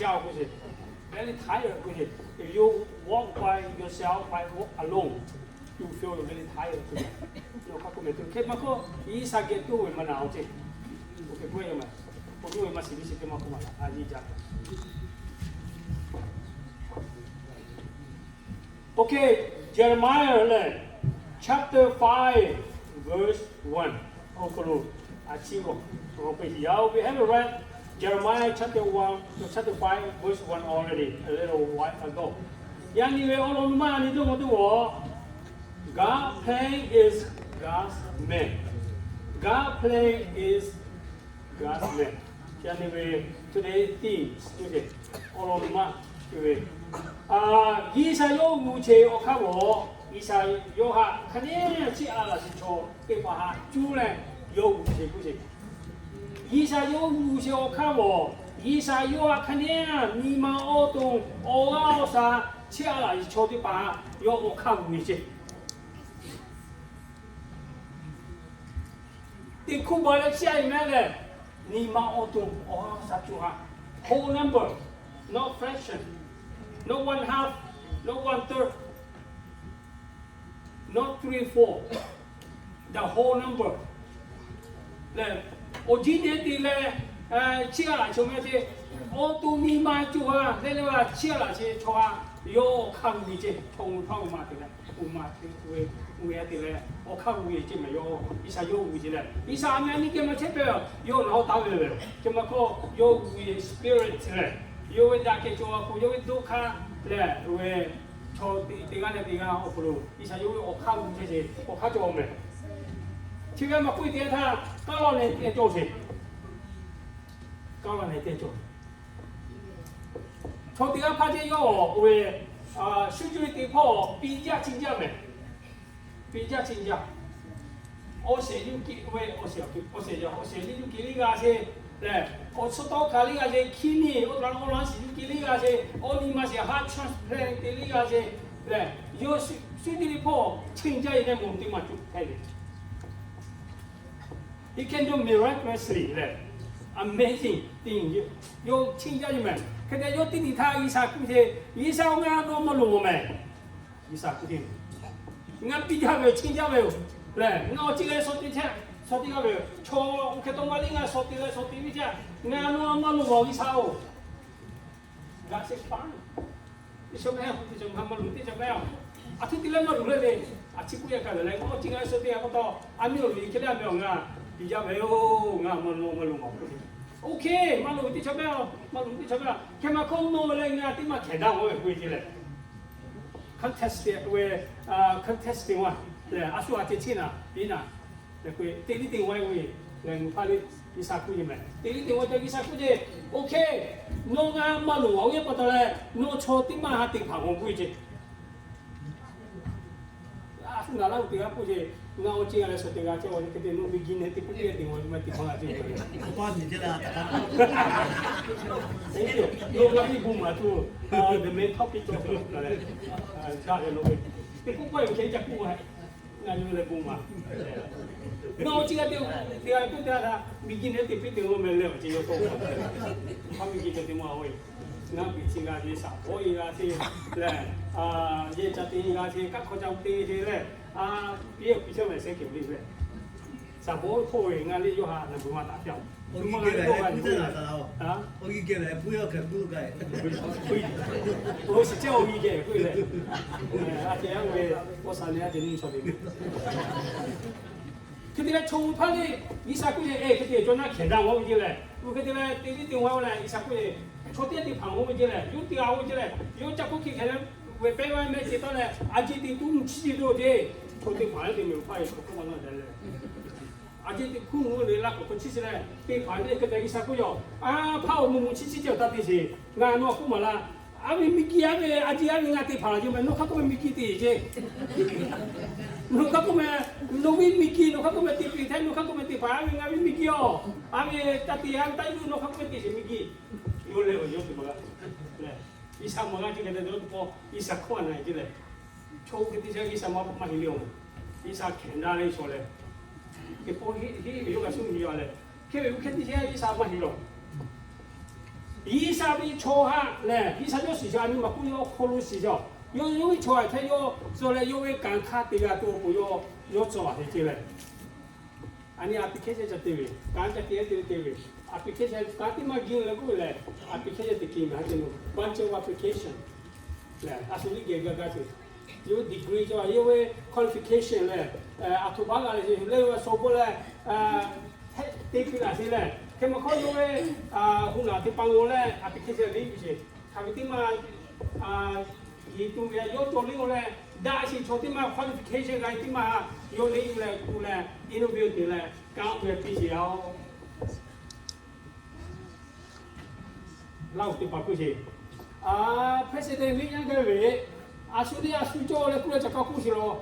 Very tired k'oˆ ve. If you walk by yourself, by walk alone, you feel very tired. Hk'e maˇ k'oˆ, G'uiˬsha geh toˇ ve maˇ na-o ceˇ. Awˬ hk'e k'oˆ ve maˇ shiˍ ve shiˍ teˇ maˇ k'oˆ maˇ la a yiˇ jaˇ. Okay, Jeremiah lehˬ, chapter five, verse one. Awˬ hk'aw lo a ciˉ g'awˬ, g'awˬ hk'e yaˇ-oˬ. We have read Jeremiah chapter one, chapter five, verse one already, a little while ago. Yaꞈ nyi ve awˬ lawn maˇ nyi dawˇ maw teˇ g'awˬ, God plan is God's man. God plan is God's man. Yaꞈ nyi ve today's theme, awˬ lawn maˇ ve, G'uiˬsha yawˇ hui ce awˬ hk'aˇ g'awˬ, G'uiˬsha yawˇ htaꞈ hk'a nehˉ chiˇ a laꞈ shiˍ chaw teˇ hpaˍ htaꞈ cuˇ leh yawˇ hui ce k'oˆ ce. G'uiˬsha yawˇ hui ce awˬ hk'aˇ g'awˬ, G'uiˬsha yawˇ htaꞈ hk'a nehˉ nyi ma awˬ to awˬ g'aˇ awˬ sha chiˇ a laꞈ shiˍ chaw teˇ hpaˍ htaꞈ yawˇ awˬ hk'aˇ g'awˬ ce. Teˇ hkuˇ ba leh chiˇ a ve mehˉ lehˬ, nyi ma awˬ to awˬ g'aˇ awˬ sha co ha, whole number, not fraction, not one half, not one third, not three four, the whole number lehˬ, awˬ jiˇ te te leh chiˇ a laꞈ chaw mehˉ ce. Awˬ to nyi ma co ha leh leh g'a chiˇ a laꞈ shiˍ chaw ha, yawˇ awˬ hk'aˇ g'awˬ ve ce. Chaw mvuh htaˇ uˇ ma te leh, uˇ ma te ve, uˇ ve te leh awˬ hk'aˇ g'awˬ ve ce mehˬ. Yawˇ G'uiˬsha yawˇ g'awˬ ce lehˬ, G'uiˬsha a meh a nyi geh maˇ chehˇ peuˬ. Yawˇ nawˬ hui taˍ ve lehˬ, chi ma hkawˇ yawˇ g'awˬ ve spirit lehˬ, yawˇ ve daꞈ kehˬ cawˬ a hk'aw, yawˇ ve doˆ hk'aˇ lehˬ, ve chaw teˇ g'aˇ leh teˇ g'aˇ awˬ hk'aw lo G'uiˬsha yawˇ ve awˬ hk'aˇ g'awˬ chehˇ ce, awˬ hk'aˇ cawˬ mehˬ. Chi ve maˇ k'oˆ ve teˇ yanˇ htaˇ, kaˉ law nehˬ teˇ cawˬ ce. Kaˉ law nehˬ teˇ cawˬ. Chaw teˇ g'aˇ hpaˇ ceˇ yawˇ ve shu juˇ ve teˇ hpawˇ piˇ jaˇ chi jaˇ mehˬ. Piˇ jaˇ chi jaˇ. Awˬ shehˍ yuˇ kiꞈ ve, awˬ shehˍ, awˬ shehˍ yuˇ kiꞈ liˇ g'a ce lehˬ, awˬ suhˉ tawˇ hkanˍ liˇ g'a ce, hkiˇ niˇ awˬ lawn awˬ lawn shiˍ yuˇ kiꞈ liˇ g'a ce, awˬ nyi ma shiˍ heart transplant te liˇ g'a ce lehˬ, yawˇ shu juˇ ve teˇ hpawˇ chi jaˇ ve leh mawˬ teˇ maˬ cuˇ hpehꞈ ve. He can do miraculously lehˬ, amazing thing. Yawˇ chi jaˇ ve mehˬ. Hk'e te yawˇ teˇ nyi htaˇ G'uiˬsha k'oˆ ce, G'uiˬsha-oˬ, ngaˬ nawˬ maˇ loˍ mawˬ mehˬ. G'uiˬsha k'oˆ ce, ngaˬ piˇ jaˇ ve yoˬ, chi jaˇ ve yoˬ lehˬ, ngaˬ awˬ ceuˬ leh shaw te chehˇ, shaw te g'a ve yoˬ. Chaw oˇ hk'e taw maˇ liˇ, ngaˬ shaw te leh shaw te ve htaˇ, ngaˬ nawˬ maˇ loˍ mawˬ G'uiˬsha-oˬ. G'a sheˆ hpaˇ, teˇ chaw mehˆ, teˇ chaw mehˆ maˇ loˍ, teˇ chaw mehˆ-oˬ, aˬ htoꞈ te leh maˇ loˍ leh le. A ciˉ k'oˆ yaˇ kaꞈ lehˬ, ngaˬ awˬ ceuˬ leh shaw te g'a pa taw, a miˇ awˬ loˍ nyi hk'e leh a meh awˬ ngaˬ piˇ jaˇ ve yoˬ, ngaˬ maˇ loˍ maˇ loˍ mawˬ k'oˆ ve. Okay, maˇ loˍ ve teˇ chaw mehˆ-oˬ, maˇ loˍ ve teˇ chaw mehˆ-oˬ, hk'e maˇ hkawˇ nawˬ leh ngaˬ teˇ maˇ hkehˍ daꞈ mawˬ ve k'oˆ ve ce lehˬ, contesting ve, contesting wa lehˬ, a shu a ceh cheˇ naˍ piˇ naˍ lehˬ k'oˆ ve, teˇ liˇ teˇ g'aˇ-e lehˬ, mvuhˇ hpaˇ le G'uiˬsha k'oˆ ce mehˬ. Teˇ liˇ teˇ g'aˇ ceh G'uiˬsha k'oˆ ce, okay, nawˬ ngaˬ maˇ loˍ mawˬ ve pa taw leh nawˬ chaw teˇ maˇ ha te hpaˍ mawˬ k'oˆ ve ce. A shu naˍ laˇ teˇ g'aˇ k'oˆ ce, ngaˬ awˬ ceuˬ g'a leh shaw te g'a ce, awˬ ceuˬ hk'e te nawˬ beginner teˇ hpaˍ teˇ g'aˇ te mawˬ ve maˇ te hpaˍ g'a ce. Nawˬ g'a ve bon maˍ tuˬ, the main topic cawˬ leh, teˇ k'oˆ pawˆ ve hk'e ca k'oˆ a Ngaˬ nyi leh bon maˍ. Ngaˬ awˬ ceuˬ g'a te, te g'a k'oˆ te g'a htaꞈ beginner teˇ hpaˍ teˇ g'aˇ meh leh awˬ ceuˬ yawˇ tawˇ maˍ. Hk'a beginner teˇ maˇ-oˬ, ngaˬ beˬ chi g'a ce, shaˍ bawˇ-e g'a ce lehˬ, yehˬ ca te g'a ce, kaˆ hk'aw ca te ce lehˬ, a, piˇ piˇ chehˇ ve sehˉ kehˬ ve lehˬ, shaˍ bawˇ hk'oˆ ve ngaˬ lehˬ yawˇ htaꞈ naˬ beuˬ ma taˍ piˇ-oˬ. Awˬ g'uˇ geh lehˬ, awˬ g'uˇ geh lehˬ, hpu yawˇ hkeh g'uˇ g'a-e. Awˬ shiˍ cehˇ awˬ g'uˇ geh k'oˆ leh, a ceh yaˇ ve awˬ shaˍ lehˬ a ceh nyi shaˍ lehˬ. Hk'e te leh chaw mvuh hpaˇ le, G'uiˬsha k'oˆ ce, hk'e te cawˬ naˇ hkehˍ daꞈ g'a ve ce lehˬ, oˇ hk'e te leh teˇ liˇ teˇ g'aˇ-oˬ lehˬ, G'uiˬsha k'oˆ ce, chaw teˇ g'aˇ teˇ hpaˍ g'a ve ce lehˬ, yawˇ te g'a ve ce lehˬ, yawˇ ca k'oˆ hk'e hkehˍ leh, ve pehˉ g'aˇ mehˆ ce taˇ leh, a ceh teꞈ tuˉ mvuhˇ chiˇ ce dawˇ ce, chaw teˇ hpaˍ lehˬ te meh hpaˇ e chaw hk'oˆ maˇ laˇ leh, a ceh teꞈ hkuˇ mvuhˇ le laˇ k'awꞈ hk'aw chiˇ chi leh, teˇ hpaˍ lehˬ hk'e te G'uiˬsha k'oˆ yaw, a hpaˇ awˬ mvuhˇ mvuhˇ chiˇ chiˇ ce awˬ taˇ te sheˍ. Ngaˬ nawˬ hk'oˆ maˍ laˇ. A ve miˬguiˬ a ve a ceh a ve ngaˬ teˇ hpaˍ laˬ ce meh, nawˬ hk'aˇ k'oˆ meh miˬguiˬ te ce. Nawˬ hk'aˇ k'oˆ meh, nawˬ ve miˬguiˬ nawˬ hk'aˇ k'oˆ meh te piˇ htaˇ, nawˬ hk'aˇ k'oˆ meh teˇ hpaˍ a ve ngaˬ ve miˬguiˬ-oˬ, a ve ca te a ve taˇ yuˬ nawˬ hk'aˇ k'oˆ meh te sheˍ miˬguiˬ. Yawˇ lehˬ awˬ yawˇ te maˇ g'a leh, G'uiˬsha maˇ g'a ce hk'e te dawˇ tuˬ k'o, G'uiˬsha hkawˇ a na e ce lehˬ, chaw hk'e te ce G'uiˬsha maˇ maˇ heˆ le-oˬ. G'uiˬsha hkehˍ daꞈ leh shaw leh, teˇ pawˆ heˆ heˆ ve yawˇ g'a shuˉ nyi yaˇ leh, hk'e ve hk'e te ce G'uiˬsha maˇ heˆ lawˬ. G'uiˬsha ve chaw haꞈ lehˬ, G'uiˬsha yawˇ shiˍ shaw a nyi maˬ k'oˆ yawˇ hk'oˆ lo shiˍ shaw. Yawˇ yawˇ ve chaw htaꞈ yawˇ tcuh leh yawˇ ve kanˍ hk'aˇ te g'a tuˬ awˬ pon yawˇ yawˇ tcuh a hk'e ce leh, a nyi application ca te ve, kanˉ ca te te ve, application kanˉ teˇ maˇ geh leh k'oˆ ve lehˬ, application te ke maˬ ha ce lo bunch of application lehˬ, a shu liˇ geh gaˇ gaˇ ce. Yawˇ ve degree cawˬ, yawˇ ve qualification lehˬ, a htoꞈ ma g'a leh ce leh, yawˇ ve sawˍ bon lehˬ, te piˇ laˬ ce lehˬ, hk'e maˬ hk'awˇ yawˇ ve hu naˬ teˇ hpaˍ ngaw leh application liˇ piˇ ce. Hk'aˬ ve teˇ maˇ yiˍ tuˬ ve yawˇ cawˬ liˇ-oˬ leh, daꞈ sheˍ chaw teˇ maˇ qualification g'a teˇ maˇ yawˇ liˇ yuˬ leh tuˬ leh interview te leh kanˉ ve piˇ ce yaˇ-oˬ. Laˇ-oˬ teˇ hpaˍ k'oˆ ce, president liˇ yaˇ gaˇ ve, a shu liˇ a shu cawˬ leh k'oˆ leh ca kaˇ k'oˆ ce law.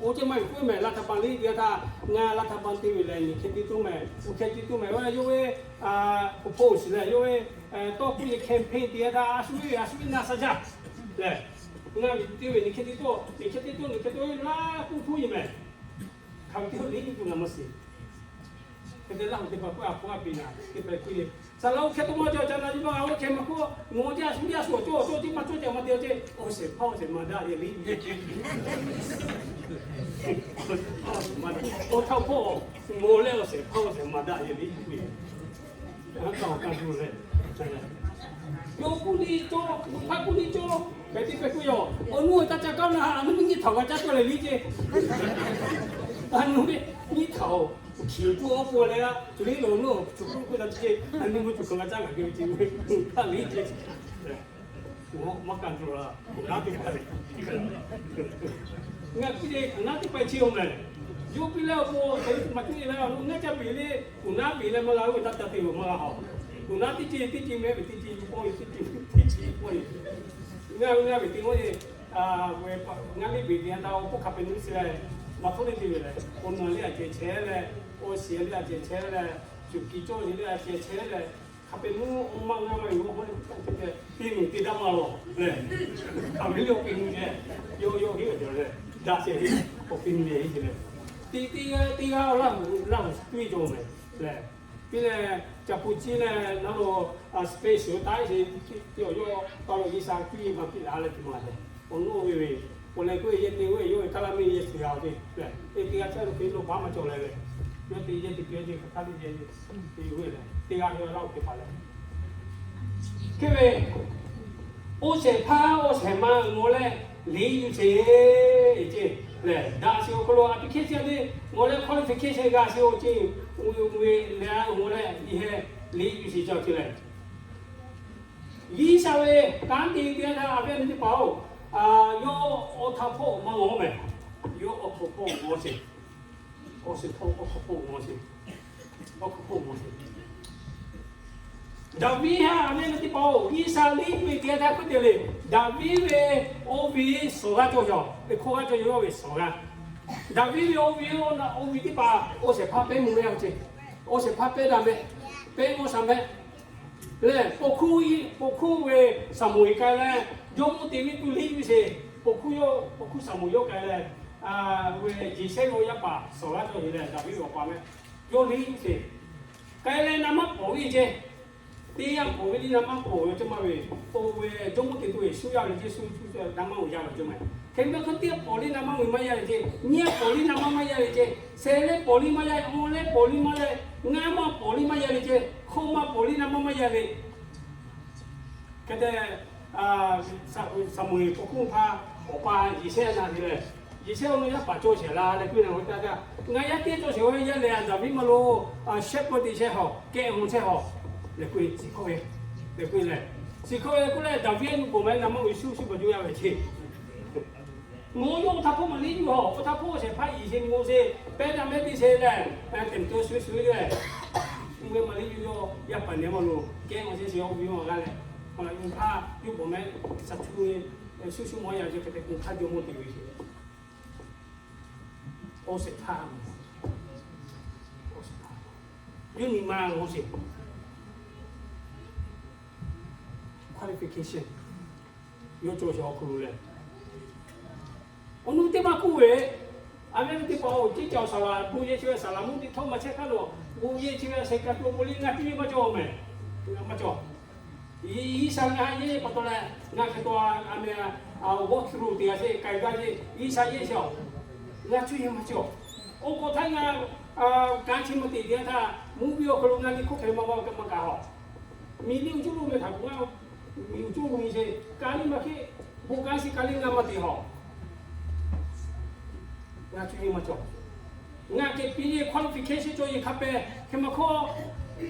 Oˇ ceh maˇ heˆ k'oˆ mehˍ, รัฐบาล liˇ te htaˇ ngaˬ รัฐบาล te ve lehˬ nyi hk'e te tuˬ mehˍ, uˬ hk'e te tuˬ mehˍ, yawˇ ve propose lehˬ, yawˇ ve tawˇ hkawˇ ve campaign te htaˇ a shu ve a shu ve na sha jaˇ lehˬ, ngaˬ ve te ve nyi hk'e te tuˬ, nyi hk'e te tuˬ, nyi hk'e te tuˬ laˇ k'oˆ hpuˇ nyi mehˍ. Hk'aˬ ve teˇ liˇ tuˬ ngaˬ maˇ shiˍ. Hk'e te laˇ-oˬ teˇ hpaˍ k'oˆ a k'oˆ a piˇ na teˇ hpaˍ k'oˆ ce, saˍ laꞈ oˇ hkeh to maˇ cawˬ ca na yuˬ maˇ g'a oˇ hkeh maˇ hk'oˆ, ngaˬ ceh a shu liˇ a shu awˬ cawˇ awˬ cawˇ teˇ maˇ cawˇ ca maˇ te ce, awˬ shehˍ hpaˇ awˬ shehˍ ma daꞈ yehˬ liˇ. Awˬ htaˇ hpawˇ, ngaˬ leh awˬ shehˍ hpaˇ awˬ shehˍ ma daꞈ yehˬ liˇ. Yawˇ k'oˆ liˇ cawˇ, hpaˇ k'oˆ liˇ cawˇ, hpehꞈ teˇ hpehꞈ k'oˆ yaˬ. Awˬ nuˇ taˇ ca kaˇ na, a nuˇ ve nyiˇ htaoˍ g'a caˇ cawˇ leh liˇ ce. A nuˇ ve nyiˇ htaoˍ, chi tuˬ awˬ pon leh a, liˇ lo nuˇ cuˬ k'oˆ k'oˆ taˇ ce, a nuˇ ve cuˬ kaꞈ g'a caˇ kaꞈ ke ve ce, hpaˇ liˇ ce. Maˇ kaˇ tuˬ la, kuˬ naˉ teˇ hpaˍ le. Ngaˬ piˇ le kuˬ naˉ teˇ hpaˍ chi-oˬ mehˍ. Yawˇ piˇ leh awˬ pon, maˇ cuˇ le leh, ngaˬ ca piˇ le, kuˬ naˉ piˇ leh maˇ g'a ve taˇ ca te-oˬ maˇ g'a haꞈ. Kuˬ naˉ teˇ ce teˇ ce mehˍ ve teˇ ce yuˬ pawˇ ve teˇ ce teˇ ce yuˬ pawˇ ve. Ngaˬ ve ngaˬ ve teˇ g'aˇ le, ngaˬ liˇ ve teˇ yanˇ htaˇ awˬ hk'oˆ hk'a peu-eˬ nuˇ shiˍ leh, maˇ hpawˇ le te ve leh, awˬ naˬ liˇ a ceh chehˇ leh, awˬ shiˍ liˇ a ceh chehˇ leh, cuˬ kiˬ cawˇ shiˍ liˇ a ceh chehˇ leh, hk'a peu-eˬ nuˇ awˬ maˇ ngaˇ maˇ yuˬ awˬ hk'oˆ le, te te piˇ miˬ te daꞈ maˇ lawˬ lehˬ, hk'aˬ ve le awˬ piˇ miˬ leh, yawˇ yawˇ heˆ ve lehˬ, daꞈ shehˍ heˆ, awˬ piˇ miˬ leh heˆ ce leh, teˇ teˇ g'aˇ teˇ g'aˇ awˬ laˇ laˇ tuˇ cawˬ mehˍ lehˬ, piˇ leh ca hpu ciˇ leh naˉ lo space taˉ sheˍ, teˇ awˬ yawˇ pa lo G'uiˬsha tuˇ yeˇ maˇ piˇ la leh tuˬ maˇ lehˬ, awˬ nuˇ ve ve, awˬ leh k'oˆ ve yehˬ te ve yawˇ ve kaˇ laˇ miˇ yehˬ te g'a ve lehˬ, teˇ g'aˇ caˇ lo hk'e lo baˆ maˇ cawˬ leh ve, yawˇ te yehˬ te piˇ ve kaˇ laˇ miˇ yehˬ te ve lehˬ, teˇ g'aˇ yawˇ laˇ oˬ teˇ hpaˍ lehˬ, hk'e ve, oˇ shehˍ hpaˇ awˬ shehˍ ma ngaˬ leh liˇ yuˬ sheˍ ce lehˬ, daꞈ sheˍ awˬ hk'aw lo application te ngaˬ leh qualification g'a sheˍ-oˬ ce, uiˍ ve leh ngaˬ leh yehˬ liˇ yuˬ sheˍ ca ce lehˬ, G'uiˬsha ve kanˉ te teˇ g'aˇ htaˇ a ve teˇ hpaˍ-oˬ, yawˇ awˬ htaꞈ hpawˇ maˇ ngaw mehˍ. Yawˇ awˬ hk'aw hpawˇ ngaw sheˍ. Awˬ shiˍ hpawˇ awˬ hk'aw hpawˇ ngaw sheˍ. Awˬ hk'aw hpawˇ ngaw sheˍ. Daˍviˆ haꞈ a ve teˇ hpaˍ-oˬ, G'uiˬsha liˇ ve teˇ g'aˇ htaˇ k'oˆ te le. Daˍviˆ ve awˬ viˉ shawˍ g'aˇ cawˬ yaˬ, ve hkawˇ g'aˇ cawˬ yaˬ ve shawˍ g'aˇ. Daˍviˆ ve awˬ viˉ awˬ viˉ teˇ hpaˍ awˬ shehˍ hpaˇ pehˉ mvuh ve awˬ ceuˬ, awˬ shehˍ hpaˇ pehˉ daꞈ mehˍ, pehˉ mvuh shaˍ mehˍ. Lehˬ, paw hkuˇ ve Saˍmoˍeˍ k'ai leh, jawˇmawˇ te ve tuˬ liˇ yuˬ sheˍ. Paw hkuˇ yawˇ, paw hkuˇ Saˍmoˍeˍ yawˇ k'ai leh, ve Yeˍsehˇ ve yaˇ paˍ shawˍ g'aˇ cawˬ sheˍ leh, Daˍviˆ ve awˬ pa mehˍ, yawˇ liˇ yuˬ sheˍ. K'ai leh na maˇ pawˍ ve ce. Teˇ g'aˇ pawˍ ve liˇ na maˇ pawˍ ve ceh maˇ ve, oˇ ve jawˇmawˇ te tuˬ ve shu yaˇ ve ce, shu shu na maˇ uiˍ yaˇ ve ce maˇ. Hk'e ve hk'e teˇ pawˍ liˇ na maˇ uiˍ maˇ yaˇ ve ce, nyiˇ pawˍ liˇ na maˇ maˇ yaˇ ve ce, shehˍ leh pawˍ liˇ maˇ yaˇ, awˬ leh pawˍ liˇ maˇ yaˇ, ngaˇ maˇ pawˍ liˇ maˇ yaˇ ve ce, hk'awꞈ maˇ pawˍ liˇ na maˇ maˇ yaˇ ve. Hk'e te, Saˍmoˍeˍ paw hkuˇ hpaˇ awˬ pa Yeˍsehˇ na te leh, Yeˍsehˇ awˬ naw yaˇ paˍ cawˬ sheˍ la leh k'oˆ ve na, ngaˬ yaˇ teˇ cawˬ sheˍ ve yaˇ lehˬ, Daˍviˆ maˇ lo, shepherd te chehˇ hawˬ, kehˬ hawˬ chehˇ hawˬ leh k'oˆ ve, shiˍ hkawˇ ve, leh k'oˆ leh, shiˍ hkawˇ ve k'oˆ leh Daˍviˆ nyi pawˍ maˇ na maˇ uiˍ shu shu paˍ juˇ yaˇ ve ce. Ngaˬ yawˇ awˬ htaꞈ hpawˇ maˇ liˇ yuˬ hawˬ, awˬ htaꞈ hpawˇ shehˍ hpaˇ iˉ sheˍ mvuh sheˍ, pehˉ daꞈ mehˉ te sheˍ leh, tehˬ to shu shu leh, mvuhˇ ve maˇ liˇ yuˬ yawˇ yaˇ paˍ nehˬ maˇ lo kehˬ maˇ sheˍ sheˍ awˬ viˉ awˬ g'aˇ leh, awˬ laꞈ nyi hpaˇ yawˇ pawˍ mehˉ shaˍ tu ve shu shu maˇ yaˇ ce hk'e te kuˬ hk'aˇ jawˇmawˇ te ve ce. Awˬ shehˍ hpaˇ, awˬ shehˍ hpaˇ, yawˇ nyi ma ngaˬ sheˍ, qualification yawˇ cawˬ sheˍ awˬ hk'aw lo leh, awˬ nu teˇ maˇ k'oˆ ve, a ve teˇ hpaˍ-oˬ, teˇ caoˬ saˍ laꞈ bon yehˬ chi ve saˍ laꞈ mvuhˇ teˇ htawˇ maˇ chehˇ hk'aˇ lo, bon yehˬ chi ve a sheh ka to k'o liˇ ngaˇ piˇ maˇ cawˬ mehˍ. Maˇ cawˬ. G'uiˬsha ngaˬ yeˇ pa taw leh, ngaˬ hk'e taw a meh, walk through teˇ g'aˇ sheˍ, k'ai gaˇ sheˍ, G'uiˬsha yeˇ sheˍ a. Ngaˬ cuˇ yiˍ maˇ cawˬ. Oˇ k'o htaˇ ngaˬ kanˉ chi maˇ te teˇ g'aˇ htaˇ, mvuhˇ miˬ awˬ hk'aw lo ngaˬ liꞈ hk'oˆ hk'e maˇ g'a kaꞈ maˇ kaꞈ haw. Miˬ liˇ uˬ cuˇ lo meh htaꞈ k'o ngaˬ miˬ uˬ cuˇ lo nyi sheˍ, ka liˇ maˇ hk'e, bon kanˉ shiˍ ka liˇ ngaˬ maˇ te haw. Ngaˬ cuˇ yiˍ maˇ cawˬ. Ngaˬ kehˬ piˇ ve qualification cawˬ yeˬ hk'a pehˍ hk'e maˇ hkawˇ,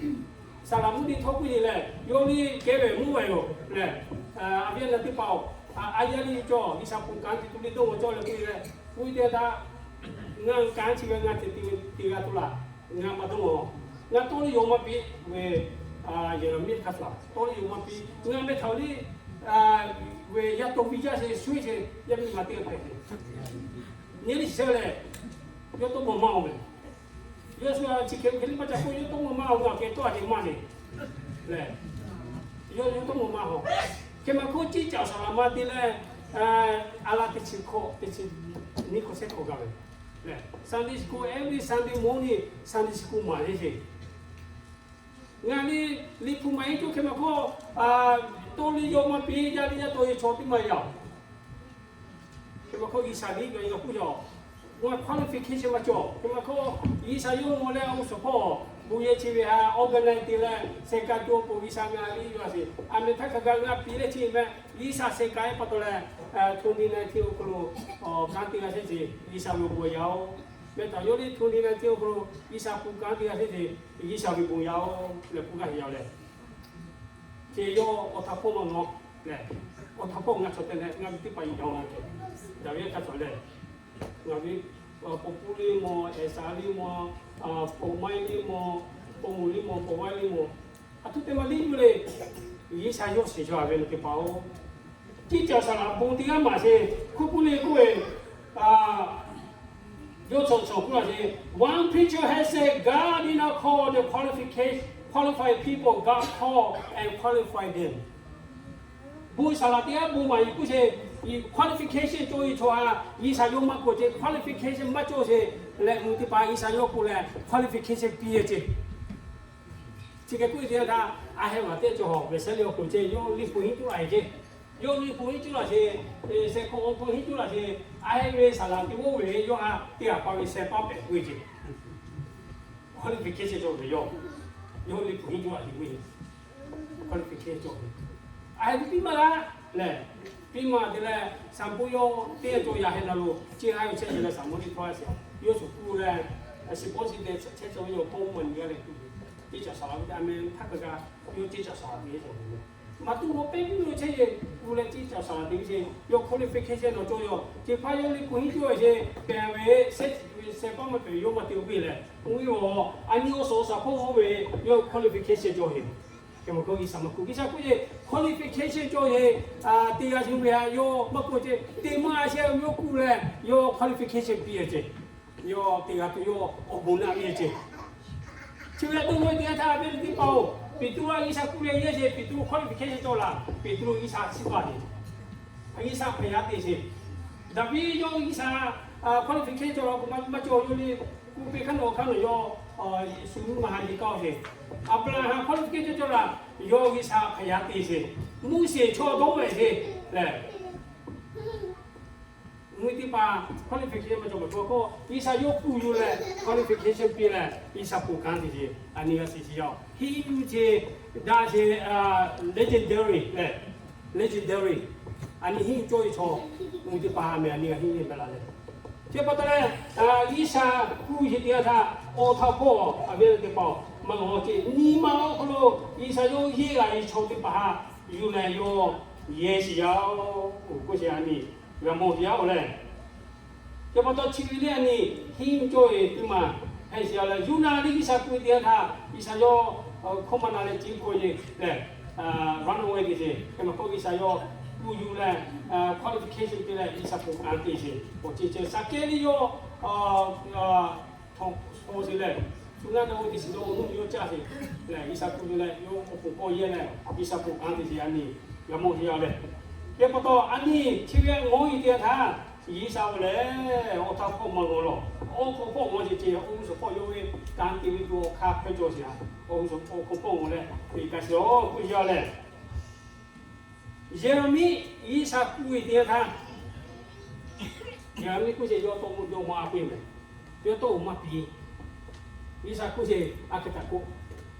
saˍ laꞈ mvuhˇ teˇ htawˇ k'oˆ yeˬ lehˬ, yawˇ liˇ kehˉ ve mvuhˇ ve yoˬ lehˬ, a viˉ a na teˇ hpaˍ-oˬ, a yaˇ liˇ cawˬ, G'uiˬsha ponˬ kanˉ te tuˬ liˇ dawˇ maw cawˬ leh k'oˆ yeˬ lehˬ, k'oˆ ve teˇ htaˇ, ngaˬ kanˉ chi ve ngaˬ cehˬ te ve teˇ g'aˇ tuˬ laˬ, ngaˬ maˇ dawˇ maw. Ngaˬ tawˇ liˇ yaw maˇ piˇ ve, yehˬ miˇ hk'a shuˍ tawˇ liˇ yaw maˇ piˇ, ngaˬ meh htaꞈ liˇ ve yaˇ to viˇ jaˇ sheˍ shuˍ sheˍ yaˇ miˇ ma teˇ g'aˇ hpehꞈ sheˍ. Nyi liˇ shiˍ lehˬ, yawˇ tawˇ maw maˇ-oˬ meh. Yawˇ shu a chi hk'e hk'e liˇ maˇ ca k'oˆ, yawˇ tawˇ maw maˇ-oˬ, ngaˬ kehˬ tawˇ a ce maˇ sheˍ lehˬ, yawˇ yawˇ tawˇ maw maˇ haw. Hk'e maˇ hkawˇ ceˇ caꞈ saˍ laꞈ ma te leh, a laˇ teˇ chi hkawꞈ teˇ chi nyiˇ hkawꞈ shehˉ hkawꞈ gaˬ ve lehˬ, Sunday school, every Sunday morning Sunday school maˍ yeˬ sheˍ. Ngaˬ liˇ liꞈ hpu maˍ heˆ cawˇ hk'e maˇ hkawˇ, tawˇ liˇ yaw maˇ piˇ, yaˇ liˇ yaˇ to yeˬ chaw teˇ maˇ yaꞈ-oˬ. Hk'e maˇ hkawˇ G'uiˬsha liˇ gaˬ yaw k'oˆ yaw, ngaˬ qualification maˇ cawˬ. Hk'e maˇ hkawˇ G'uiˬsha yawˇ maw leh a u suhˍ hpawˇ bon yehˬ chi ve htaꞈ organize te leh shehˍ kaꞈ cawˬ peuˬ G'uiˬsha ngaˬ liˇ yaw sheˍ. A meh htaˇ hk'a gaˬ ngaˬ piˇ leh chi meh G'uiˬsha shehˍ kaꞈ e pa taw leh, twenty nineteen awˬ hk'aw lo kanˉ te g'a sheˍ ce, G'uiˬsha ve bon yaꞈ-oˬ. Meh htaꞈ yawˇ liˇ twenty nineteen awˬ hk'aw lo G'uiˬsha hpu kanˉ te g'a sheˍ ce, G'uiˬsha ve bon yaꞈ-oˬ leh k'oˆ gaˇ heˆ yaw leh, ce yawˇ awˬ htaꞈ hpawˇ maˇ nawˉ lehˬ, awˬ htaꞈ hpawˇ ngaˬ chaw te leh ngaˬ ve teˇ hpaˍ yaꞈ-oˬ la kehˬ, daꞈ ve hk'a cawˬ lehˬ, ngaˬ ve paw puˇ liˇ maw, ehˬ shaˍ liˇ maw, paw maiˉ liˇ maw, paw moˍ liˇ maw, paw vaiˉ liˇ maw, a htoꞈ te maˇ liˇ yuˬ le. G'uiˬsha yawˇ sheˍ cawˬ ve teˇ hpaˍ-oˬ, ceˇ caꞈ saˍ laꞈ bon teˇ g'aˇ maˍ sheˍ, hkuˇ puˇ le k'oˆ ve, yawˇ chaw chaw k'oˆ laˇ sheˍ, one preacher has said God did not call the qualification, qualified people, God called and qualified them. Bon saˍ laꞈ teˇ g'aˇ bon maˍ yeˬ k'oˆ sheˍ, qualification cawˬ yeˬ chaw a, G'uiˬsha yawˇ maˇ k'oˆ ce, qualification maˇ cawˬ sheˍ leh, mvuhˇ teˇ hpaˍ G'uiˬsha yawˇ k'oˆ leh qualification piˇ yeˬ ce. Chi hk'e k'oˆ ve teˇ yanˇ htaˇ, a heh vaˬ teˇ cawˬ hawˬ ve sehˉ le awˬ hk'oꞈ ce, yawˇ liˇ hpu hiˉ tuˉ la ve ce. Yawˇ liˇ hpu hiˉ tuˉ la sheˍ, sheh hkawꞈ awˬ hk'aw hiˉ tuˉ la sheˍ, a heh ve saˍ laꞈ teˇ g'aˇ ve yawˇ ha teˇ g'aˇ pa ve sheh paˉ pehꞈ k'oˆ ve ce. Qualification cawˬ ve yawˇ, yawˇ liˇ hpu hiˉ tuˉ la sheˍ k'oˆ ve, qualification cawˬ ve, a heh ve piˇ maˇ g'a lehˬ, piˇ maˇ te leh, shaˍ bon yawˇ teˇ g'aˇ cawˬ yaꞈ heh la lo, ceˇ ha ve chehˇ ve leh shaˍ mawˇ teˇ hpaˍ sheˍ, yawˇ shuˍ k'oˆ leh, a shi pawˇ shi te chehˇ cawˬ ve yawˇ hpawˇ maˇ nyi g'a leh k'oˆ ve, ceˇ caꞈ saˍ laꞈ ve te a meh htaˇ kaꞈ kaꞈ, yawˇ ceˇ caꞈ saˍ laꞈ ve cawˬ ve maˇ tuˉ g'aw pehˇ piˇ lo chehˇ ve, k'oˆ leh ceˇ caꞈ saˍ laꞈ te ve ce, yawˇ qualification nawˬ cawˬ yaw, ceˇ hpaˇ yawˇ liˇ hpu hiˉ cawˬ ve ce, pehˬ ve sheh chi ve sheh paˉ maˇ pehˬ ve yawˇ maˇ te ve lehˬ, k'oˆ ve a, a nyi awˬ suhˍ awˬ shaˍ hpawˇ g'awˇ ve, yawˇ qualification cawˬ ve. Hk'e maˇ k'oˆ G'uiˬsha maˇ k'oˆ, G'uiˬsha k'oˆ ce, qualification cawˬ ve, teˇ g'aˇ shu ve a yawˇ maˇ k'oˆ ce, teˇ maˇ a sheh yawˇ k'oˆ leh yawˇ qualification piˇ ve ce. Yawˇ teˇ g'aˇ tuˬ yawˇ awˬ bon naˆ ve ce. Chi ve a toˇ ve teˇ g'aˇ htaˇ ve teˇ hpaˍ-oˬ, Peˍtruˆ a G'uiˬsha k'oˆ ve yehˇ ce, Peˍtruˆ qualification cawˬ laˬ, Peˍtruˆ G'uiˬsha chi paˍ ce. G'uiˬsha hpehꞈ yaꞈ te ce. Daˍviˆ yawˇ G'uiˬsha qualification cawˬ laˬ k'o maˇ cawˬ, yawˇ liˇ k'oˆ piˇ hk'aˇ nawˬ hk'aˇ nawˬ yawˇ shu maˇ ha nyi kaˇ-oˬ ce. Aˍbraˍhanˍ qualification cawˬ laˬ, yawˇ G'uiˬsha hpehꞈ yaꞈ te ce. Moˉseˍ chaw dawˇ ve ce lehˬ, mvuhˇ teˇ hpaˍ qualification maˇ cawˬ maˇ cawˬ k'o, G'uiˬsha yawˇ kuˬ yuˬ leh qualification piˇ leh G'uiˬsha ponˬ kanˉ te ce. A nyi g'a shiˍ shiˍ yaˇ-oˬ, hiˆ yuˬ ce, daꞈ ce, legendary lehˬ, legendary. A nyi hiˆ cawˇ ve chaw, mvuhˇ teˇ hpaˍ meh a nyi g'a hiˆ ve maˇ laˬ leh, chi pa taw leh, G'uiˬsha kuˬ yuˬ teˇ yanˇ htaˇ, awˬ htaꞈ hpawˇ a ve teˇ hpaˍ-oˬ, maˇ g'a ce, nyi ma awˬ hk'aw lo G'uiˬsha yawˇ yehˇ g'a ve chaw teˇ hpaˍ htaꞈ yuˬ leh yawˇ yehˇ shiˍ yaˇ-oˬ k'oˆ sheˍ. A nyi g'a mawˬ te yaˇ-oˬ lehˬ, chi pa taw chi ve lehˬ a nyi hiˆ cawˇ ve teˇ maˬ hpehꞈ shiˍ yaˇ leh, Yoˇnaˆ liˇ G'uiˬsha kuˬ teˇ yanˇ htaˇ G'uiˬsha yawˇ hkawˇ maˇ na leh ceˇ hkawˇ yeˬ lehˬ, run away te ce. Hk'e maˇ k'oˆ G'uiˬsha yawˇ kuˬ yuˬ leh, qualification te leh G'uiˬsha ponˬ kanˉ te ce. Awˬ ceuˬ ceuˬ Saˍkehˇ liˇ yawˇ htawnˍ hk'aw sheˍ lehˬ, shu ngaˇ na oˇ teˇ shiˍ dawˇ awˬ nuˇ yawˇ caˇ sheˍ lehˬ, G'uiˬsha kuˬ yuˬ leh yawˇ awˬ pon k'awꞈ yehˇ leh G'uiˬsha ponˬ kanˉ te ce. A nyi g'a mawˬ te yaˇ lehˬ, chi pa taw a nyi chi ve a ngawˬ-oˬ teˇ yanˇ htaˇ, G'uiˬsha-oˬ lehˬ awˬ htaꞈ hpawˇ maˇ g'awˬ lawˬ. Awˬ hk'aw hpawˇ g'awˬ ce ce, oˇ suhˍ hpawˇ yawˇ ve kanˉ te ve tuˬ awˬ hk'aˇ hpehꞈ cawˬ sheˍ a. awˬ hk'aw pawˆ-oˬ leh, teꞈ kaꞈ shiˍ-oˬ k'oˆ yaˇ leh, Yeˍraˍmiˆ G'uiˬsha kuˬ ve teˇ yanˇ htaˇ, Yeˍraˍmiˆ k'oˆ ce, yawˇ tawˇ maˇ dawˇ maˇ a k'oˆ ve mehˬ. Yawˇ tawˇ-oˬ maˇ piˇ. G'uiˬsha k'oˆ ce, a hk'e htaꞈ k'oˆ,